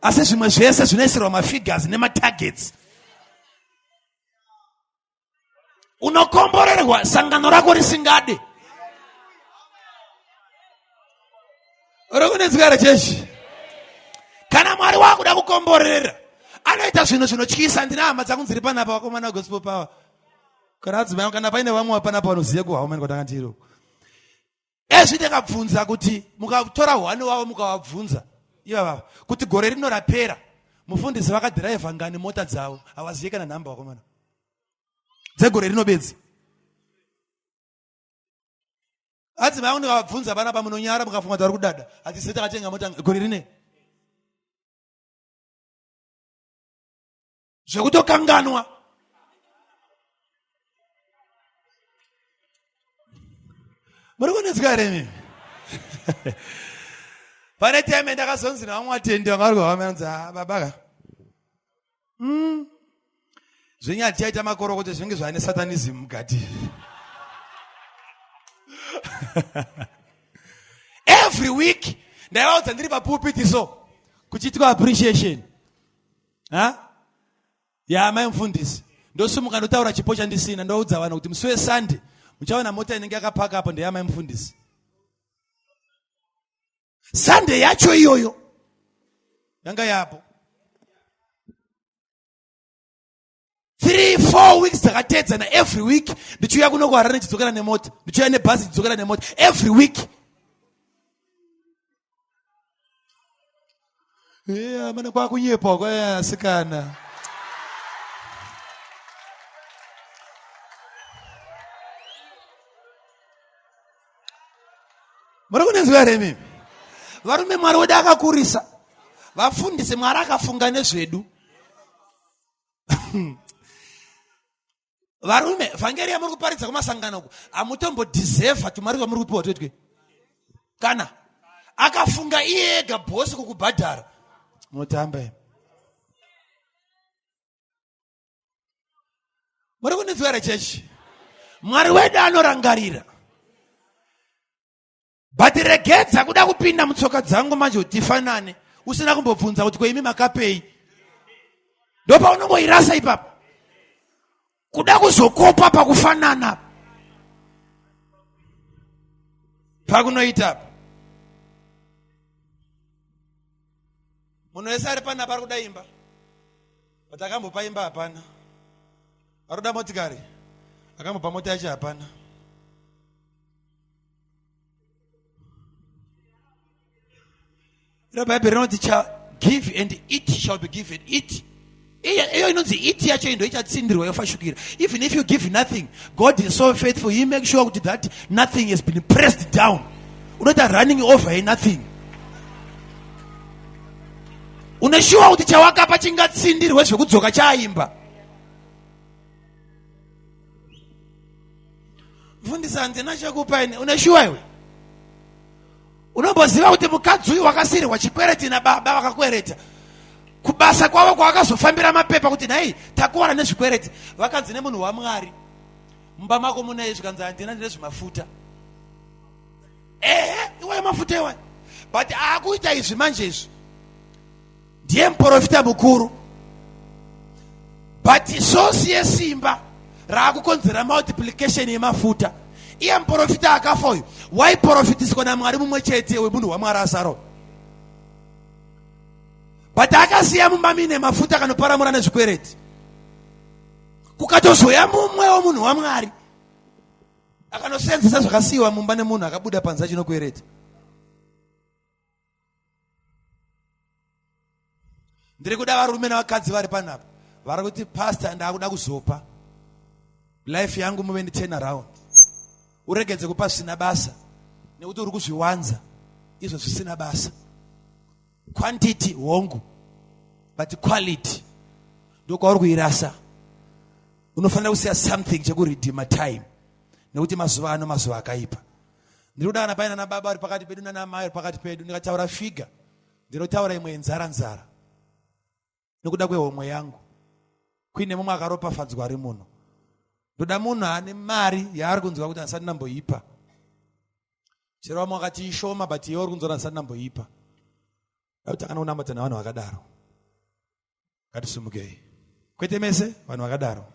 A: asi zvimwe zvese zvinoisirwa mafigures nematargets. Unokomborerwa sangano rako risingade. Uri kunetsika here, chechi? Kana Mwari wakuda kukomborera, anoita zvinhu zvinotyisa. Ndina hama dzangu dziri panapa, vakomana Gospel Power, kana adzimai, kana paine vamwe panapa vanoziva kuhaumani kwatanga tiri. Ezvi ndakabvunza kuti mukatora hwani wavo, mukavabvunza ivavava kuti gore rino rapera mufundisi vakadhiraivha ngani mota dzavo, havazive kana nhamba, vakomana, dzegore rino bedzi. Adzimai angu, ndikavabvunza panapa munonyara, mukafunga kuti vari kudada. Hatisi takatenga mota gore rine, zvekutokanganwa. Muri kunetsika here mimi? Pane time ndakazonzi navamwe vatendi vanga vari kuvamanzi, ah, baba ka, Zvenyu hatichaita makorokoto, zvinenge zvane satanism mukati. Every week ndaivaudza ndiri papulpit, so kuchiitwa appreciation ha yaamai mufundisi, ndosumuka ndotaura chipo chandisina, ndoudza vanhu kuti musi weSunday muchaona mota inenge yakapaka apo ndeyamai mufundisi. Sunday yacho iyoyo yanga yapo. 3, 4 weeks dzakatedzana, every week ndichiuya kuno kuHarare ndichidzokera nemota, ndichiuya nebhazi ndichidzokera nemota, every week. Yeah, mana kwakunyepa kwayasikana. Muri kunenzwa here mimi, varume? Mwari wedu akakurisa. Vafundisi, Mwari akafunga nezvedu. Varume, vhangeri yamuri kuparidza kumasangano uku, hamutombodhizevha tumari twamuri kupiwa twetwe. Kana akafunga iye ega bhosi kukubhadhara, munotamba imi. Muri kundinzwa here, chechi? Mwari wedu anorangarira, but regedza kuda kupinda mutsoka dzangu manje kuti tifanane, usina kumbobvunza kuti kweimi makapei. Ndopaunongoirasa ipapo, kuda kuzokopa pakufanana pakunoita apa. Munhu wese ari panapa ari kuda imba, but akambopa imba hapana. Ari kuda motikari, akambopa mota yacho hapana. Iro Bhaibheri rinoti cha give and it shall be given. It iyo inonzi it yacho indo ichatsindirwa, yofashukira. Even if you give nothing, God is so faithful, he make sure kuti that nothing has been pressed down. Unoita running over a nothing. Uneshuwa kuti chawakapa chingatsindirwe zvekudzoka chaaimba. Mfundisi, handina chekupa ini. Uneshuwa iwe? Unomboziva kuti mukadzi uyu wakasirirwa chikwereti nababa vakakwereta kubasa kwavo, kwavakazofambira mapepa kuti nhai takuwana nezvikwereti, vakanzi nemunhu waMwari, mumba mako mune? Zvikanzi handina, ndine zvimafuta. Ehe, iwayo mafuta iwayo, but aakuita izvi manje izvi ndiye muprofita mukuru, but source yesimba raakukonzera multiplication yemafuta, iye muprofita akafa uyu waiprofitiswa naMwari mumwe chete wemunhu waMwari asaro, but akasiya mumba mine mafuta akanoparamura nezvikwereti. Kukatozoya mumwe wemunhu waMwari. Akanosenzesa zvakasiyiwa mumba nemunhu akabuda panze achinokwereta. Ndiri kuda varume nevakadzi vari panapa vari kuti pastor, ndakuda kuzopa life yangu muve ndi turn around. Uregedze kupa zvisina basa nekuti uri kuzviwanza izvo zvisina basa. Quantity hongu, but quality ndokwauri kuirasa. Unofanira kusiya something chekuredeema time nekuti mazuva ano mazuva akaipa. Ndiri kuda kana paina nababa vari pakati pedu nanamai vari pakati pedu, ndikataura figure ndinotaura imwe yenzara nzara nekuda kwehomwe yangu. Kuine mumwe akaropafadzwa ari muno, ndoda munhu ane mari yaari kunzwa kuti handisati ndamboipa. Chero vamwe vakati ishoma, but iwe uri kunzwa kuti handisati ndamboipa. Dakuti akanounamata nevanhu vakadaro. Ngatisumukei, kwete mese, vanhu vakadaro.